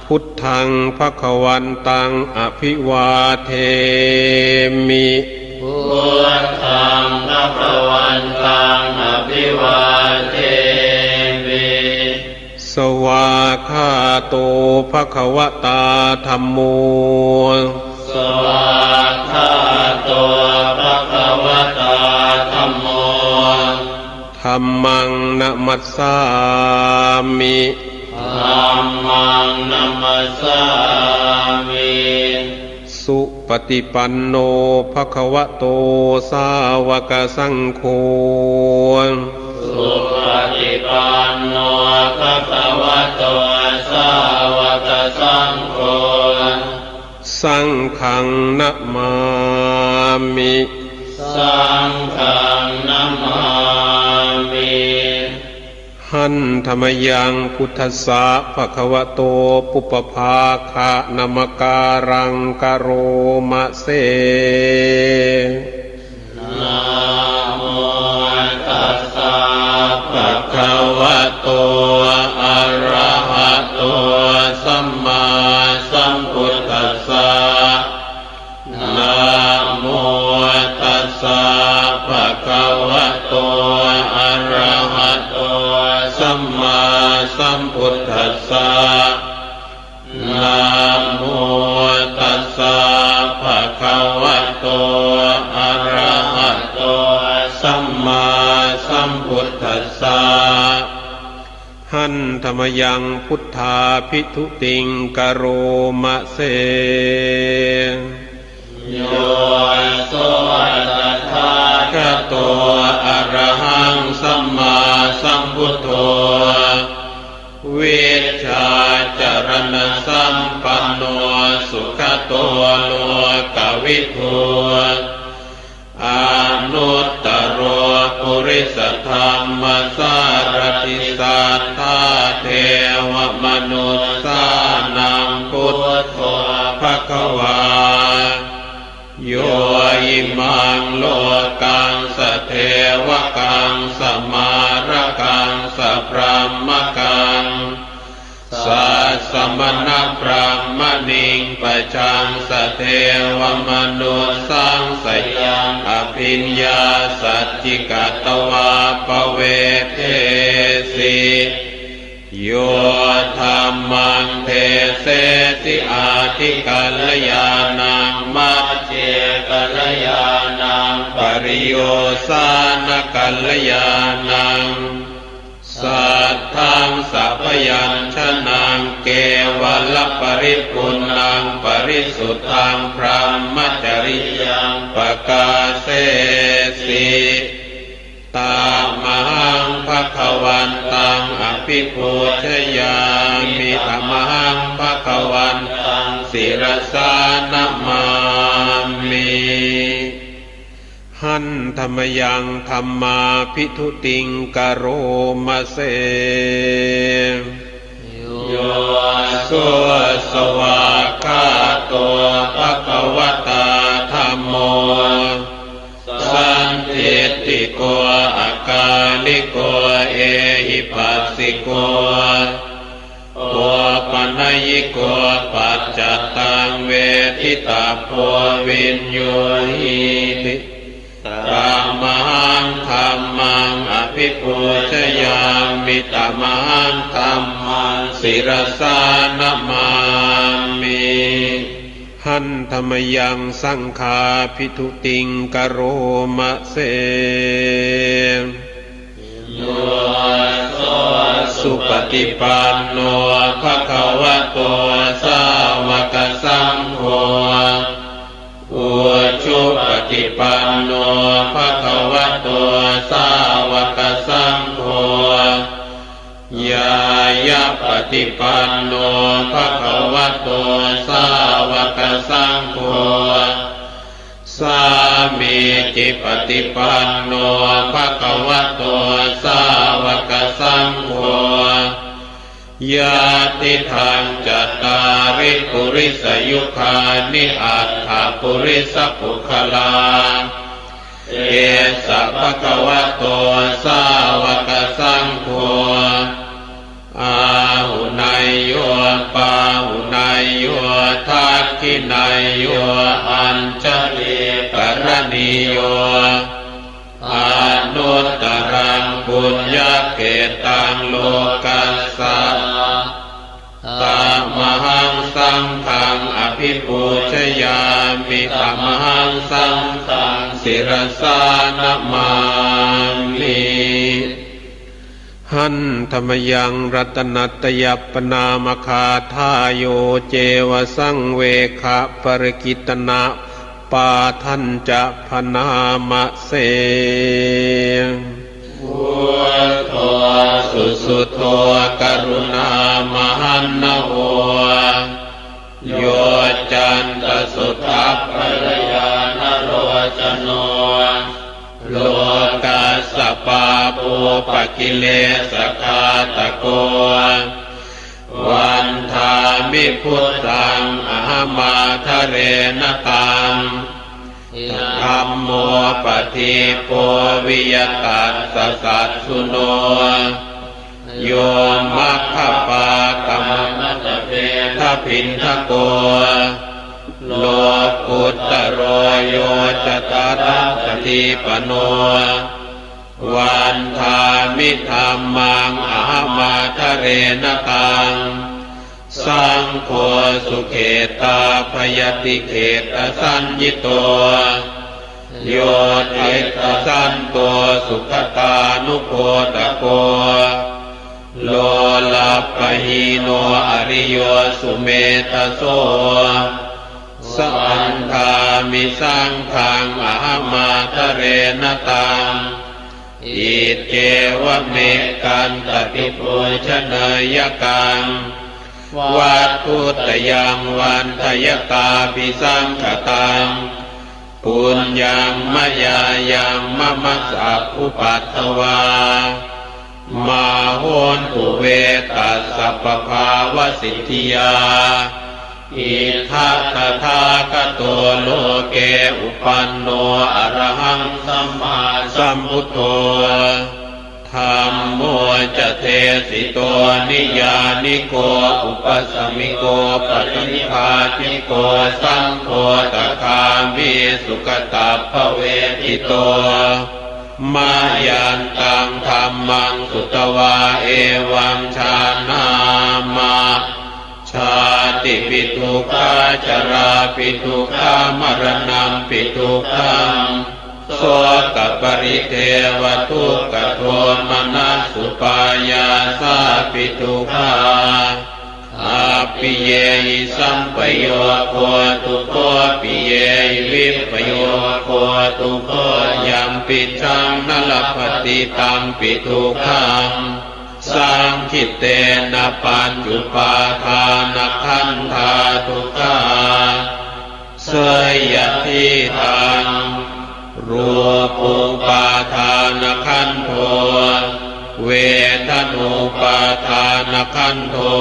Buddhaṃ bhagavantaṃ abhivādemi. Buddhaṃ bhagavantaṃ abhivādemi. Svākkhāto bhagavatā dhammo. Svākkhāto bhagavatā dhammo. Dhammaṃ namassāmi. Dhammaṃ namassāmi. Supaṭipanno bhagavato sāvakasaṅgho. Supaṭipanno bhagavato sāvakasaṅgho. Saṅghaṃ namāmi. Saṅghaṃ namāmi. Handa mayaṃ buddhassa bhagavato pubbabhāganamakāraṃ karoma se. Namo tassa bhagavato arahato sammāsambuddhassa. Namo tassa bhagavato arahato sammāsambuddhassa. Namo tassa bhagavato arahato sammāsambuddhassa. Handa mayaṃ buddhābhitūtiṃ karoma se. Yo so tathāgato arahaṃ sammāsambuddho, vijjā ca vidhu. Anuttaro purisadammasārathi satthā devamanussānaṃ buddho bhagavā. Yo imaṃ lokaṃ sadevakaṃ samārakaṃ sabrahmakaṃ sassamaṇabrāhmaṇiṃ pajaṃ sadevamanussānaṃ sayaṃ abhiññā sacchikatvā pavedesi. Yo dhammaṃ desesi ādikalyāṇaṃ majjhe kalyāṇaṃ pariyosānakalyāṇaṃ saddhaṃ sabyañjanaṃ kevalaparipuṇṇaṃ parisuddhaṃ brahmacariyaṃ pakāsesi. Tamahaṃ bhagavantaṃ abhipūjayāmi, tamahaṃ bhagavantaṃ sirasā namāmi. Handa mayaṃ dhammābhidhutiṃ karoma se. Yo so svākkhāto bhagavatā dhammo sandiṭṭhiko akāliko ehipassiko opanayiko paccattaṃ veditabbo viññūhīti. Tamahaṃ dhammaṃ abhipūjayāmi, tamahaṃ dhammaṃ sirasā namāmi. Handa mayaṃ saṅghābhidhutiṃ karoma se. Yo so supaṭipanno bhagavato sāvakasaṅgho, ujupaṭipanno bhagavato sāvakasaṅgho, ñāyapaṭipanno bhagavato sāvakasaṅgho, sāmīcipaṭipanno bhagavato sāvakasaṅgho, yadidaṃ cattāri purisayugāni aṭṭha purisapuggalā, esa bhagavato sāvakasaṅgho, āhuneyyo pāhuneyyo dakkhiṇeyyo añjalikaraṇīyo anuttaraṃ puññakkhettaṃ lokassa. Tamahaṃ saṅghaṃ abhipūjayāmi, tamahaṃ saṅghaṃ sirasā namāmi. Handa mayaṃ ratanattayappaṇāmagāthā yo ceva saṃvegaparakittanapāṭhañca bhaṇāma se. Buddho susuddho karuṇāmahaṇṇavo, yoccantasuddhabbarañāṇalocano, lokassa pāpūpakilesaghātako, vandāmi buddhaṃ ahamādarena taṃ. Dhammo padīpo viya tassa satthuno, yo maggapākamatadebhatabindako, lokuttaro yo ca tadapadīpano, vandāmi dhammaṃ ahamādarena taṃ. Saṅgho sukhetaabhayatikheddasaññito, yo diṭṭhasanto sugatānubodhako, lokappahīno ariyo sumedhaso, vandāmi saṅghaṃ ahamādarena taṃ. Iccevamekaṃ tattha pūjanīyakaṃ, vatthuttayaṃ vaṇḍhayakābhisaṅkhataṃ, puññaṃ mayā yaṃ mama sabbupaddavā, mā hontu ve tassa pabhāvasiddhiyā. Ittha tathāgato loke upanno arahaṃ sammāsambuddho, dhammo ca desito niyyāniko upasamiko paṭinibhāsiko saṅgho sakāmi sukatappavediṭo, mayantaṃ dhammaṃ sutvā evaṃ jānāma, jātipi dukkhā jarāpi dukkhā maraṇampi dukkhaṃ, sokaparidevadukkhadomanassupāyāsāpi dukkhā, appiyehi sampayogo dukkho piyehi vippayogo dukkho, yampicchaṃ na labhati tampi dukkhaṃ, saṅkhittena pañcupādānakkhandhā dukkhā. Seyyathīdaṃ: rūpupādānakkhandho, vedanupādānakkhandho,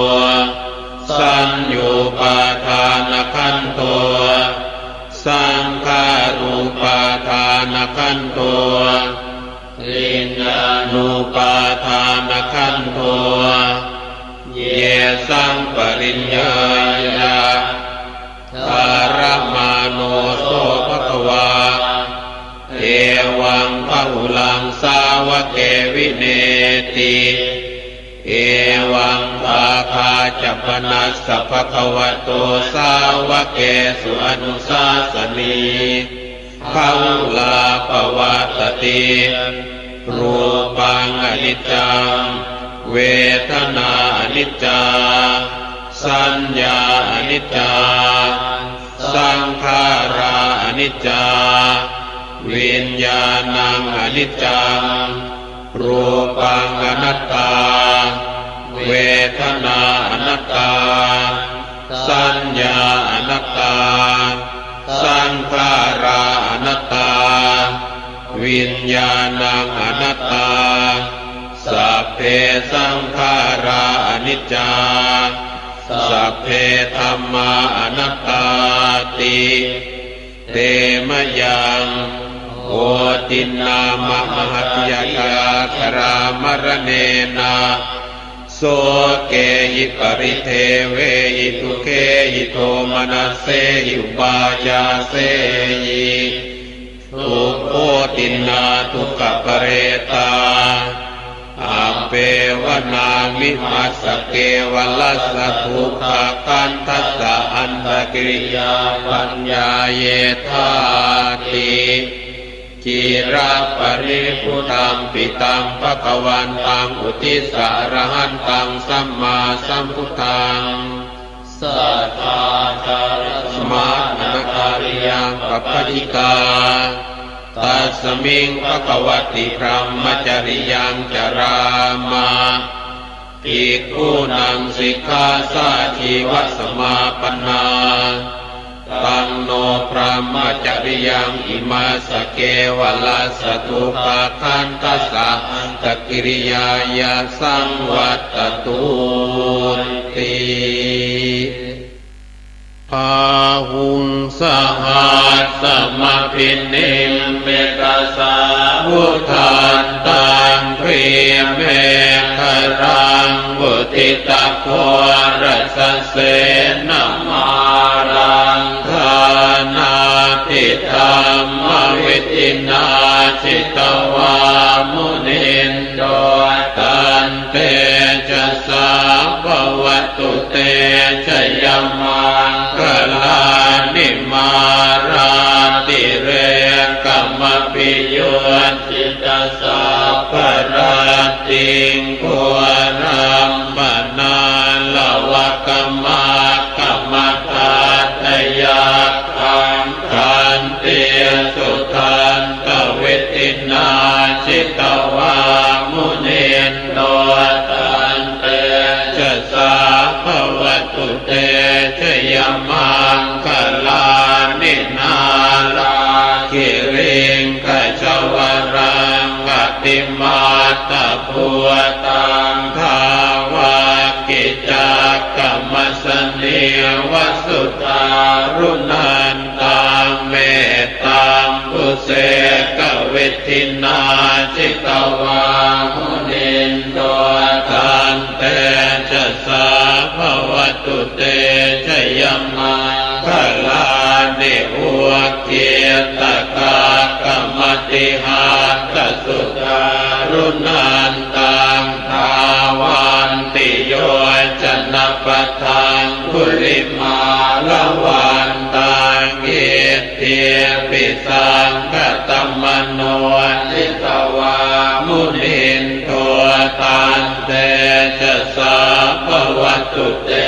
saññupādānakkhandho, saṅkhārupādānakkhandho, viññāṇupādānakkhandho, yesaṃ pariññāya dharamāno so bhagavā, evaṃ bahulaṃ sāvake vineti. Evaṃ bāgā ca panassa bhagavato sāvakesu anusāsanī, bahulā pavattati. Rūpaṃ aniccaṃ, vedanā aniccā, saññā aniccā, saṅkhārā aniccā, viññāṇaṃ aniccaṃ. Rūpaṃ anattā, vedanā anattā, saññā anattā, saṅkhārā anattā, viññāṇaṃ anattā. Sabbe saṅkhārā aniccā, sabbe dhammā anattāti. Te mayaṃ hotinnāma mahātyāgā jarāmaraṇena sokehi paridevehi dukkhehi domanassehi upāyāsehi dukkhatiṇṇā dukkhaparetā appeva nāmimassa kevalassa dukkhakkhandhassa antakiriyā paññāyethāti. Ciraparibhutampi taṃ bhagavantaṃ uddissa arahantaṃ sammāsambuddhaṃ. Satthā dārasamagganakāriyaṃ pabbajitā, tasmiṃ bhagavati brahmacariyaṃ carāma. Bhikkhūnaṃ sikkhāsājīvasamāpannā, taṃ no brahmacariyaṃ imassa kevalassa dukkhakkhandhassa antakiriyāya saṃvattatūti. Bāhuṃ sahassamabhinimmitasāvudhantaṃ, grīmekhalaṃ uditaghorasasenamāraṃ, dānādidhammavidhinā jitavā munindo, tantejasā bhavatu te jayamaṅgalāni. Mārātirekamabhiyujjhitasabbarattiṃ, ghorampanāḷavakamakkhamathaddhayakkhaṃ, khantīsudantavidhinā jitavā munindo, tantejasā bhava tu te jayamaṅgalāni. Nāḷāgiriṃ gajavaraṃ atimattabhūtaṃ dāvaggicakkamasanīva sudāruṇantaṃ mettambusekavidhinā jitavā munindo tantejasā bhavatu te jayamaṅgalāni. Ukkhittakhaggamatihatthasudāruṇantaṃ dhāvantiyojanapathaṅgulimālavantaṃ iddhībhisaṅkhatamano jitavā munindo tantejasā bhavatu te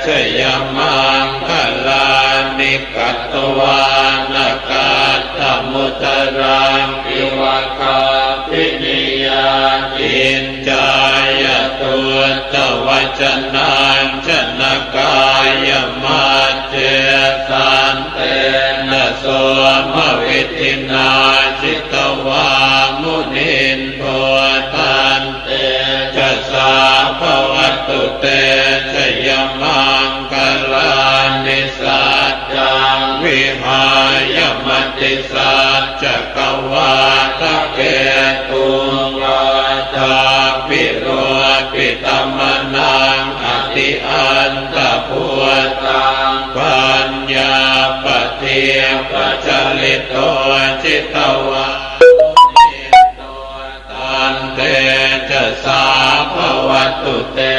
jayamaṅgalāni. Katvāna kaṭṭhamudaraṃ iva gabbhinīyā ciñcāya duṭṭhavacanaṃ janakāyamajjhe santena somavidhinā jitavā munindo tantejasā bhavatu te jayamaṅgalāni. Saccaṃ vihāya matisaccakavādaketuṃ vādābhiropitamanaṃ atiandhabhūtaṃ paññāpadīpajalito jitavā tantejasā bhavatu te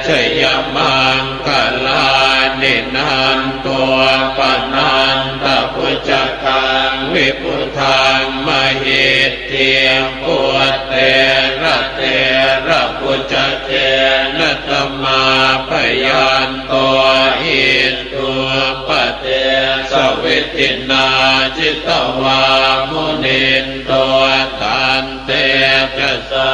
jayamaṅgalāni. Nandopanandabhujagaṃ vibudhaṃ mahiddhiṃ puttena therabhujagena damāpayanto iddhūpadesavidhinā jitavā munindo tantejasā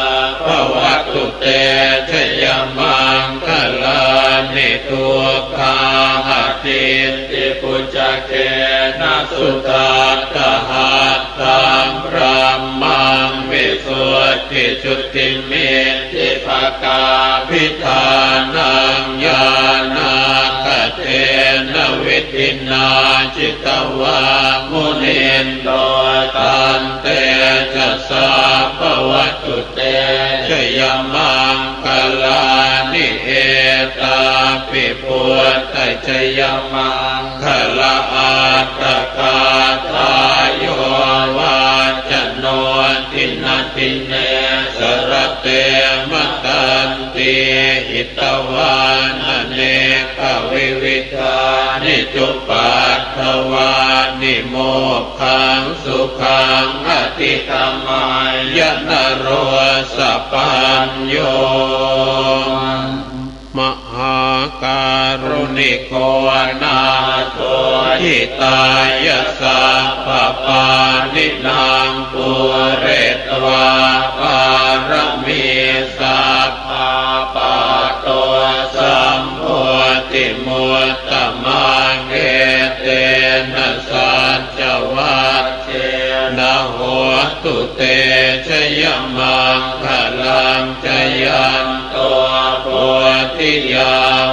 bhavatu te jayamaṅgalāni. Duggāhadiṭṭhibhujagena sudaṭṭhahatthaṃ brahmaṃ visuddhijutimiddhibakābhidhānaṃ ñāṇāgadena vidhinā jitavā munindo tantejasā bhavatu te jayamaṅgalāni. Etāpi buddhajayamaṅgalaaṭṭhagāthā yo vācano dinadine sarate matandī hitvānanekavividhāni cupaddavāni mokkhaṃ sukhaṃ adhigameyya naro sapañño. Mahākāruṇiko nātho hitāya sabbapāṇinaṃ pūretvā pāramī sabbā patto sambodhimuttamaṃ etena saccavajjena hotu te jayamaṅgalaṃ. Jayanto bodhiyā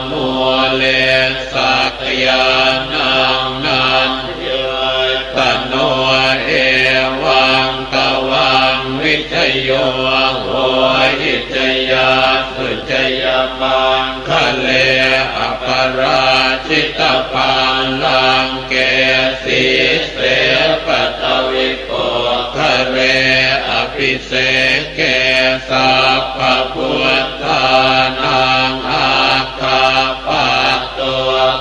mūle sakyānaṃ nandivaḍḍhano evaṃ tvaṃ vijayo hohi jayassu jayamaṅgale aparājitapallaṅke sīse paṭhavipokkhare abhiseke sabbabuddhānaṃ aggappatto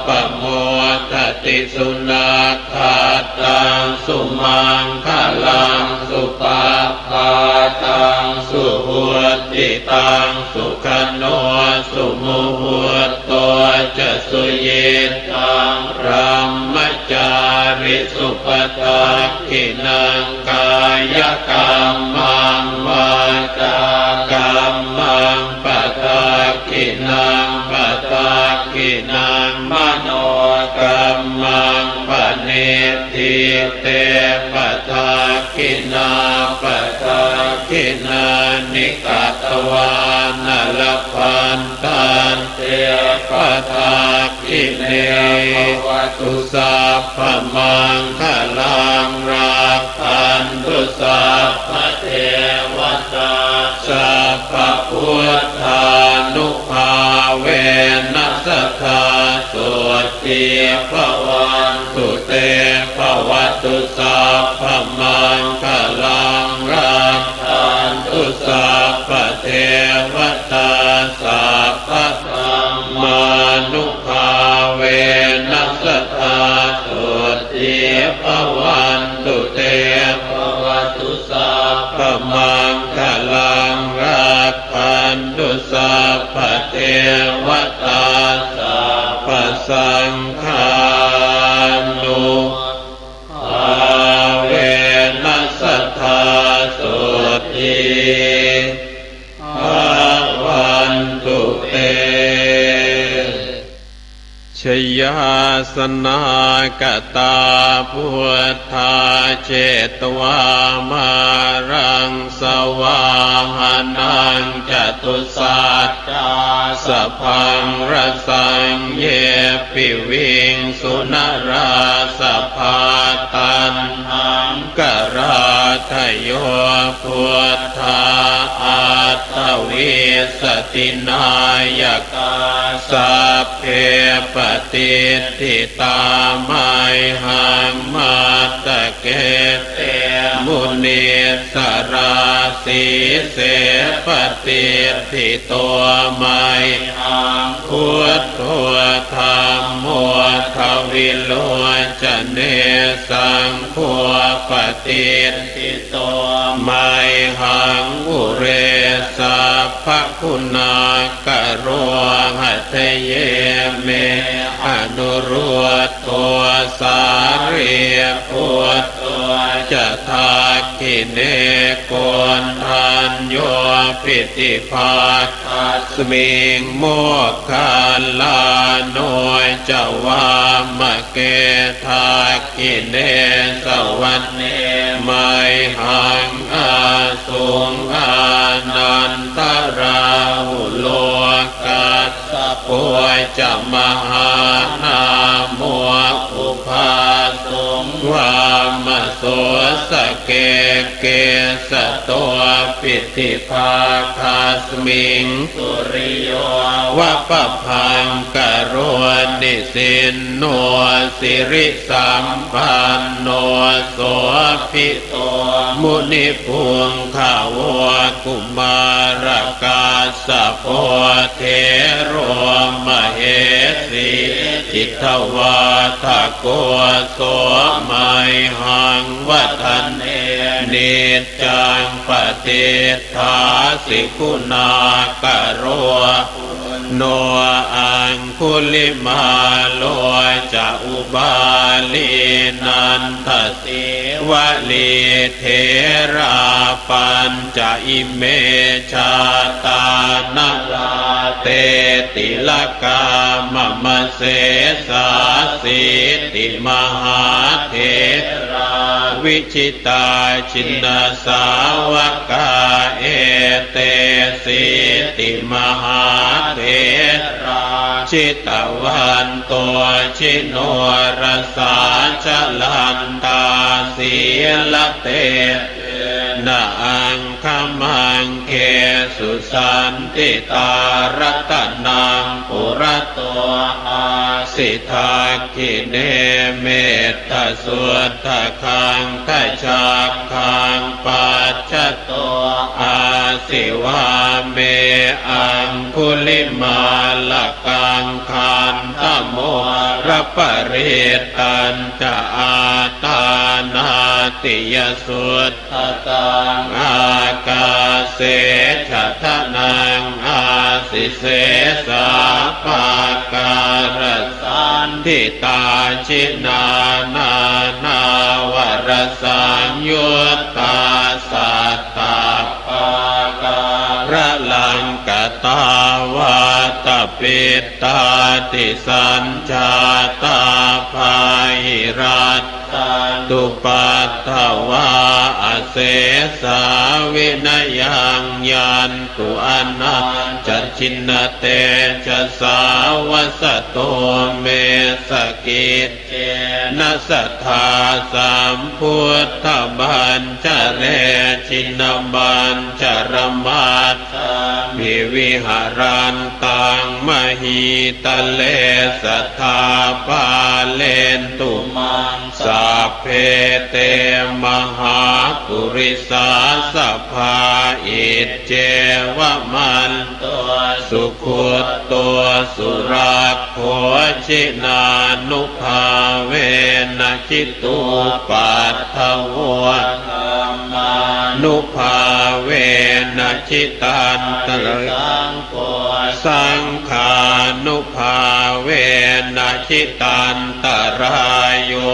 pamodati. Sunakkhattaṃ sumaṅgalaṃ supabhātaṃ suhuṭṭhitaṃ sukhaṇo sumuhutto ca suyiṭṭhaṃ brahmacārisu. Padakkhiṇaṃ kāyakammaṃ vācākammaṃ padakkhiṇaṃ padakkhiṇaṃ manokammaṃ paṇidhī te padakkhiṇā, padakkhiṇāni katvāna labhantatthe padakkhiṇe. Bhavatu sabbamaṅgalaṃ, rakkhantu sabbadevatā, sabbabuddhānubhāvena sadā sotthī bhavantu te. Bhavatu sabbamaṅgalaṃ, rakkhantu sabbadevatā, sabbadhammānubhāvena sadā sotthī bhavantu te. Bhavatu sabbamaṅgalaṃ, rakkhantu sabbadevatā, sabbasaṅghānubhāvena sadā sotthī bhavantu te. Jayāsanākatā buddhā jetvā māraṃ savāhanaṃ, catusaccāsabhaṃ rasaṃ ye piviṃsu narāsabhā. Taṇhaṅkarādayo buddhā aṭṭhavīsati nāyakā, sabbe patiṭṭhitā mayhaṃ matthake te munissarā. Sīse patiṭṭhito mayhaṃ buddho dhammo dvilocane, saṅgho patiṭṭhito mayhaṃ ure sabbaguṇākaro. Hadaye me anurud dho sārīputto ca dakkhiṇe, koṇḍañño piṭṭhibhāgasmiṃ moggallāno ca vāmake. Dakkhiṇe savane mayhaṃ āsuṃ ānandarāhulo, kas sapo ca mahānāmo ubhāsuṃ vāmasotake. Kesato piṭṭhibhāgasmiṃ suriyo va pabhaṅkaro, nisinno sirisampanno sobhi to munipuṅgavo. Kumārakassapo thero mahesī cittavādako, so mayhaṃ vadane niccaṃ patiṭṭhāsi guṇākaro. Puṇṇo aṅgulimālo ca upālī nanda sīvalī, therā pañca ime jātā nalāṭe tilakā mama. Sesāsīti mahātherā vijitā jinasāvakā, etesīti mahātherā jitavanto jinorasā, jalantā sīlatejena aṅgamaṅgesu saṇṭhitā. Ratanaṃ purato āsi dakkhiṇe mettasuttakaṃ, dhajaggaṃ pacchato āsi vāme aṅgulimālakaṃ. Khandhamoraparittañca āṭānāṭiyasuttakaṃ, ākāse chadanaṃ āsi sesā pākārasaṇṭhitā. Jinā nānāvarasaṃyuttā sattappākāralaṅkatā, vāta Piṭṭhādisañjātā bāhirajjhattupaddavā, asesā vinayaṃ yantu anantajinatejasā. Vasato me sakiccena sadā sambuddhapañjare, jinapañjaramaj jhamhi viharantaṃ mahītale, sadā pālentu maṃ sabbe te mahāpurisāsabhā. Iccevamanto sugutto surakkho, jinānubhāvena ji tupaddavo, dhammānubhāvena jitantarāyo, saṅghānubhāvena jitantarāyo,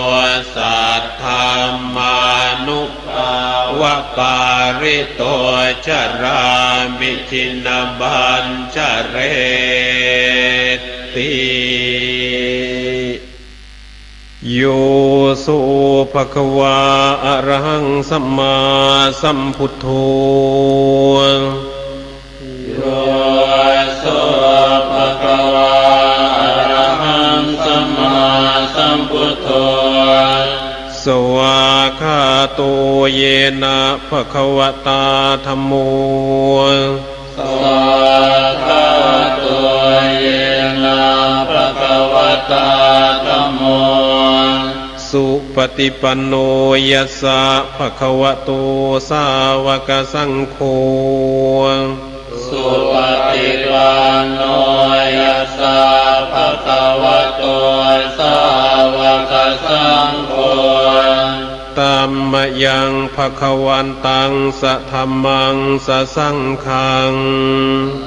saddhammānubhāvapālito carāmi jinapañjareti. Yo so bhagavā arahaṃ sammāsambuddho. Yo so bhagavā arahaṃ sammāsambuddho. Svākkhāto yena bhagavatā dhammo. Svākkhāto yena bhagavatā dhammo. Supaṭipanno yassa bhagavato sāvakasaṅgho. Supaṭipanno yassa bhagavato sāvakasaṅgho. Tammayaṃ bhagavantaṃ sadhammaṃ sasaṅghaṃ.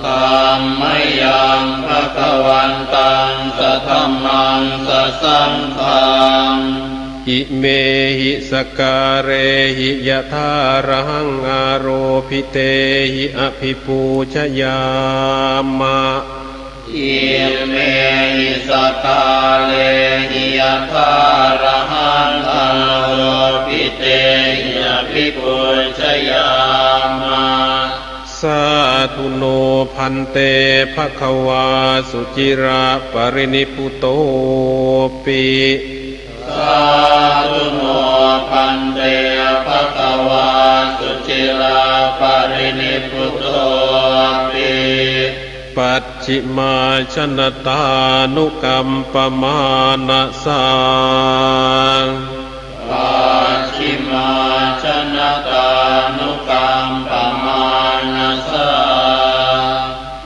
Tammayaṃ bhagavantaṃ sadhammaṃ sasaṅghaṃ. Imehi sakkārehi yathārahaṃ ārobhitehi abhipūjayāma. Imehi sakkārehi yathārahaṃ ārobhitehi abhipūjayāma. Sādhu no bhante bhagavā suciraparinibbutopi. Sādhu no bhante bhagavā suciraparinibbutopi. Pacchimājanatānukampamānasā. Pacchimājanatānukampamānasā.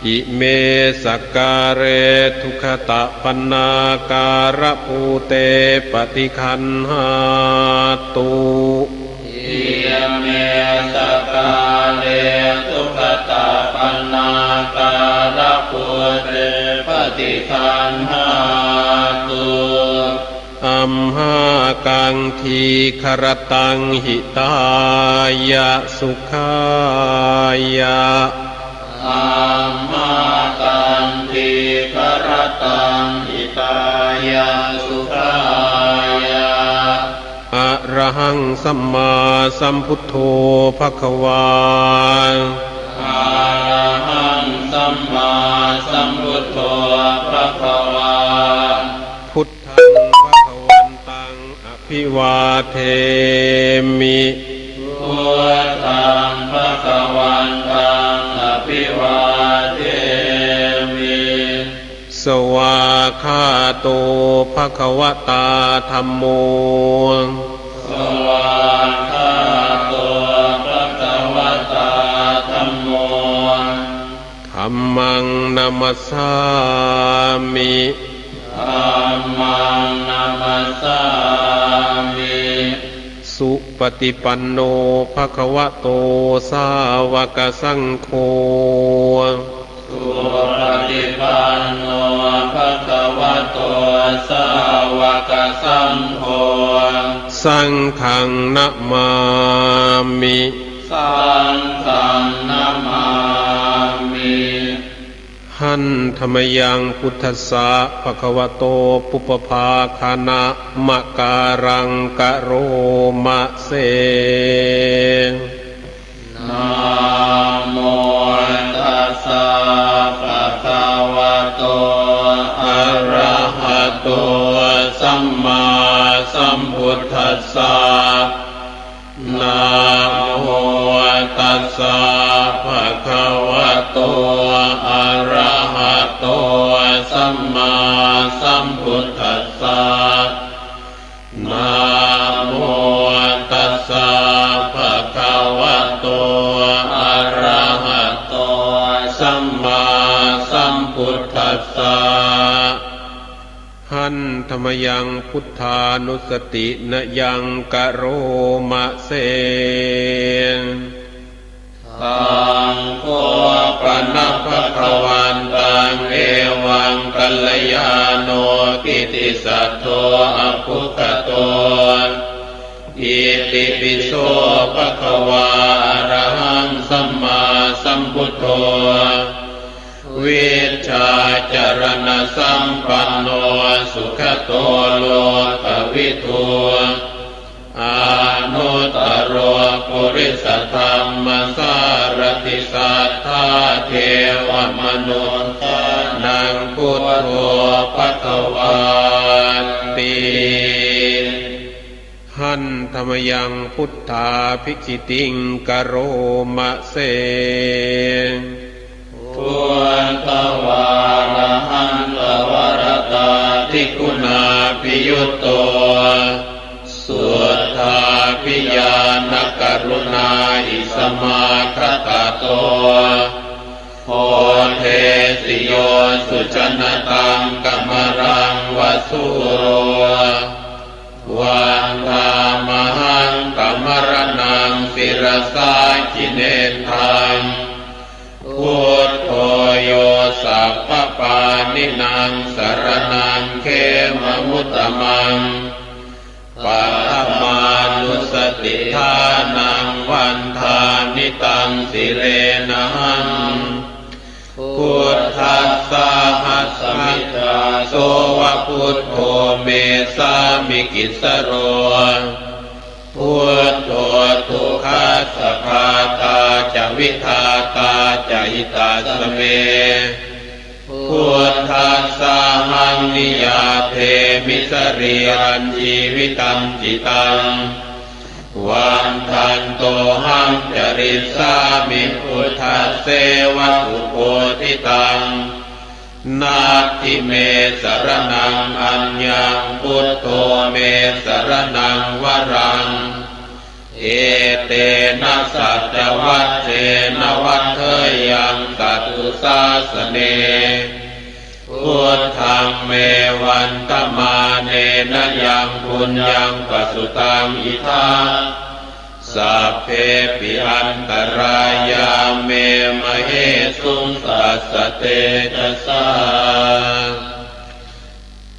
Ime sakkāre duggatapaṇṇākārabhūte paṭiggaṇhātu. Ime sakkāre duggatapaṇṇākārabhūte paṭiggaṇhātu. Amhākaṃ dīgharattaṃ hitāya sukhāya. Amhākaṃ dīgharattaṃ hitāya sukhāya. Arahaṃ sammāsambuddho bhagavā. Arahaṃ sammāsambuddho bhagavā. Buddhaṃ bhagavantaṃ abhivādemi. Buddhaṃ bhagavantaṃ abhivādemi. Svākkhāto bhagavatā dhammo. Svākkhāto bhagavatā dhammo. Dhammaṃ namassāmi. Dhammaṃ namassāmi. Supaṭipanno bhagavato sāvakasaṅgho. Supaṭipanno bhagavato sāvakasaṅgho. Saṅghaṃ namāmi. Saṅghaṃ namāmi. Handa mayaṃ buddhassa bhagavato pubbabhāganamakāraṃ karoma se. Namo tassa bhagavato arahato sammāsambuddhassa. Namo tassa bhagavato arahato sammāsambuddhassa. Namo tassa bhagavato arahato sammāsambuddhassa. Handa mayaṃ buddhānussatinayaṃ karoma se. Taṃ kho pana bhagavantaṃ evaṃ kalyāṇo kittisaddo abbhuggato. Itipi so bhagavā arahaṃ sammāsambuddho vijjācaraṇasampanno sugato lokavidū anuttaro purisadammasārathi satthā devamanussānaṃ buddho bhagavāti. Handa mayaṃ buddhābhigītiṃ karoma se. Buddhavārahantavaratādiguṇābhiyutto suddhābhiñāṇakaruṇāhi samāgatatto bodhesi yo sujanataṃ kamalaṃva sūro vandāmahaṃ tamaraṇaṃ sirasā jinendaṃ. Buddho yo sabbapāṇīnaṃ saraṇaṃ khemamuttamaṃ paṭhamānussatiṭṭhānaṃ vandāmi taṃ sirenahaṃ. Buddhassāhasmi dāso va buddho me sāmikissaro. Buddho dukkhassa ghātā ca vidhātā ca hitassa me. Buddhassāhaṃ niyyādemi sarīrañjīvitañcidaṃ. Vandantohaṃ carissāmi buddhasseva subodhitaṃ. Natthi me saraṇaṃ aññaṃ buddho me saraṇaṃ varaṃ. Etena saccavajjena vaḍḍheyyaṃ satthu sāsane. Buddhaṃ me vandamānena yaṃ puññaṃ pasutaṃ idha sabbepi antarāyā me māhesuṃ tassa tejasā.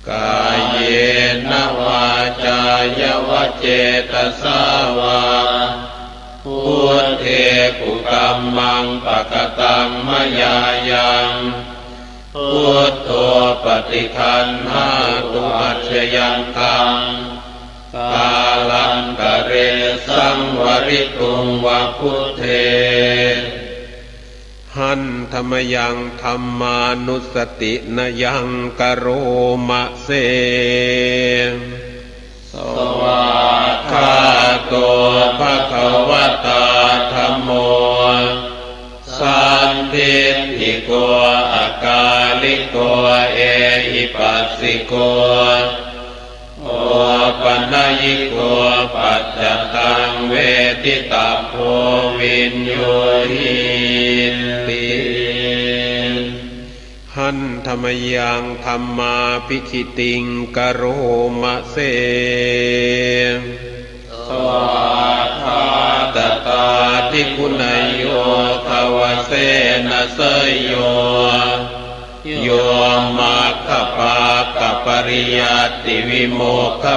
Kāyena vācāya va cetasā vā buddhe kukammaṃ pakataṃ mayā yaṃ buddho paṭiggaṇhātu accayantaṃ kālantare saṃvarituṃ va buddhe. Handa mayaṃ dhammānussatinayaṃ karoma se. Svākkhāto bhagavatā dhammo sandiṭṭhiko akāliko ehipassiko opanayiko paccattaṃ veditabbo viññūhīti. Handa mayaṃ dhammābhigītiṃ karoma se. Svākkhātatādiguṇayogavasena seyyo yo maggapākapariyattivimokkha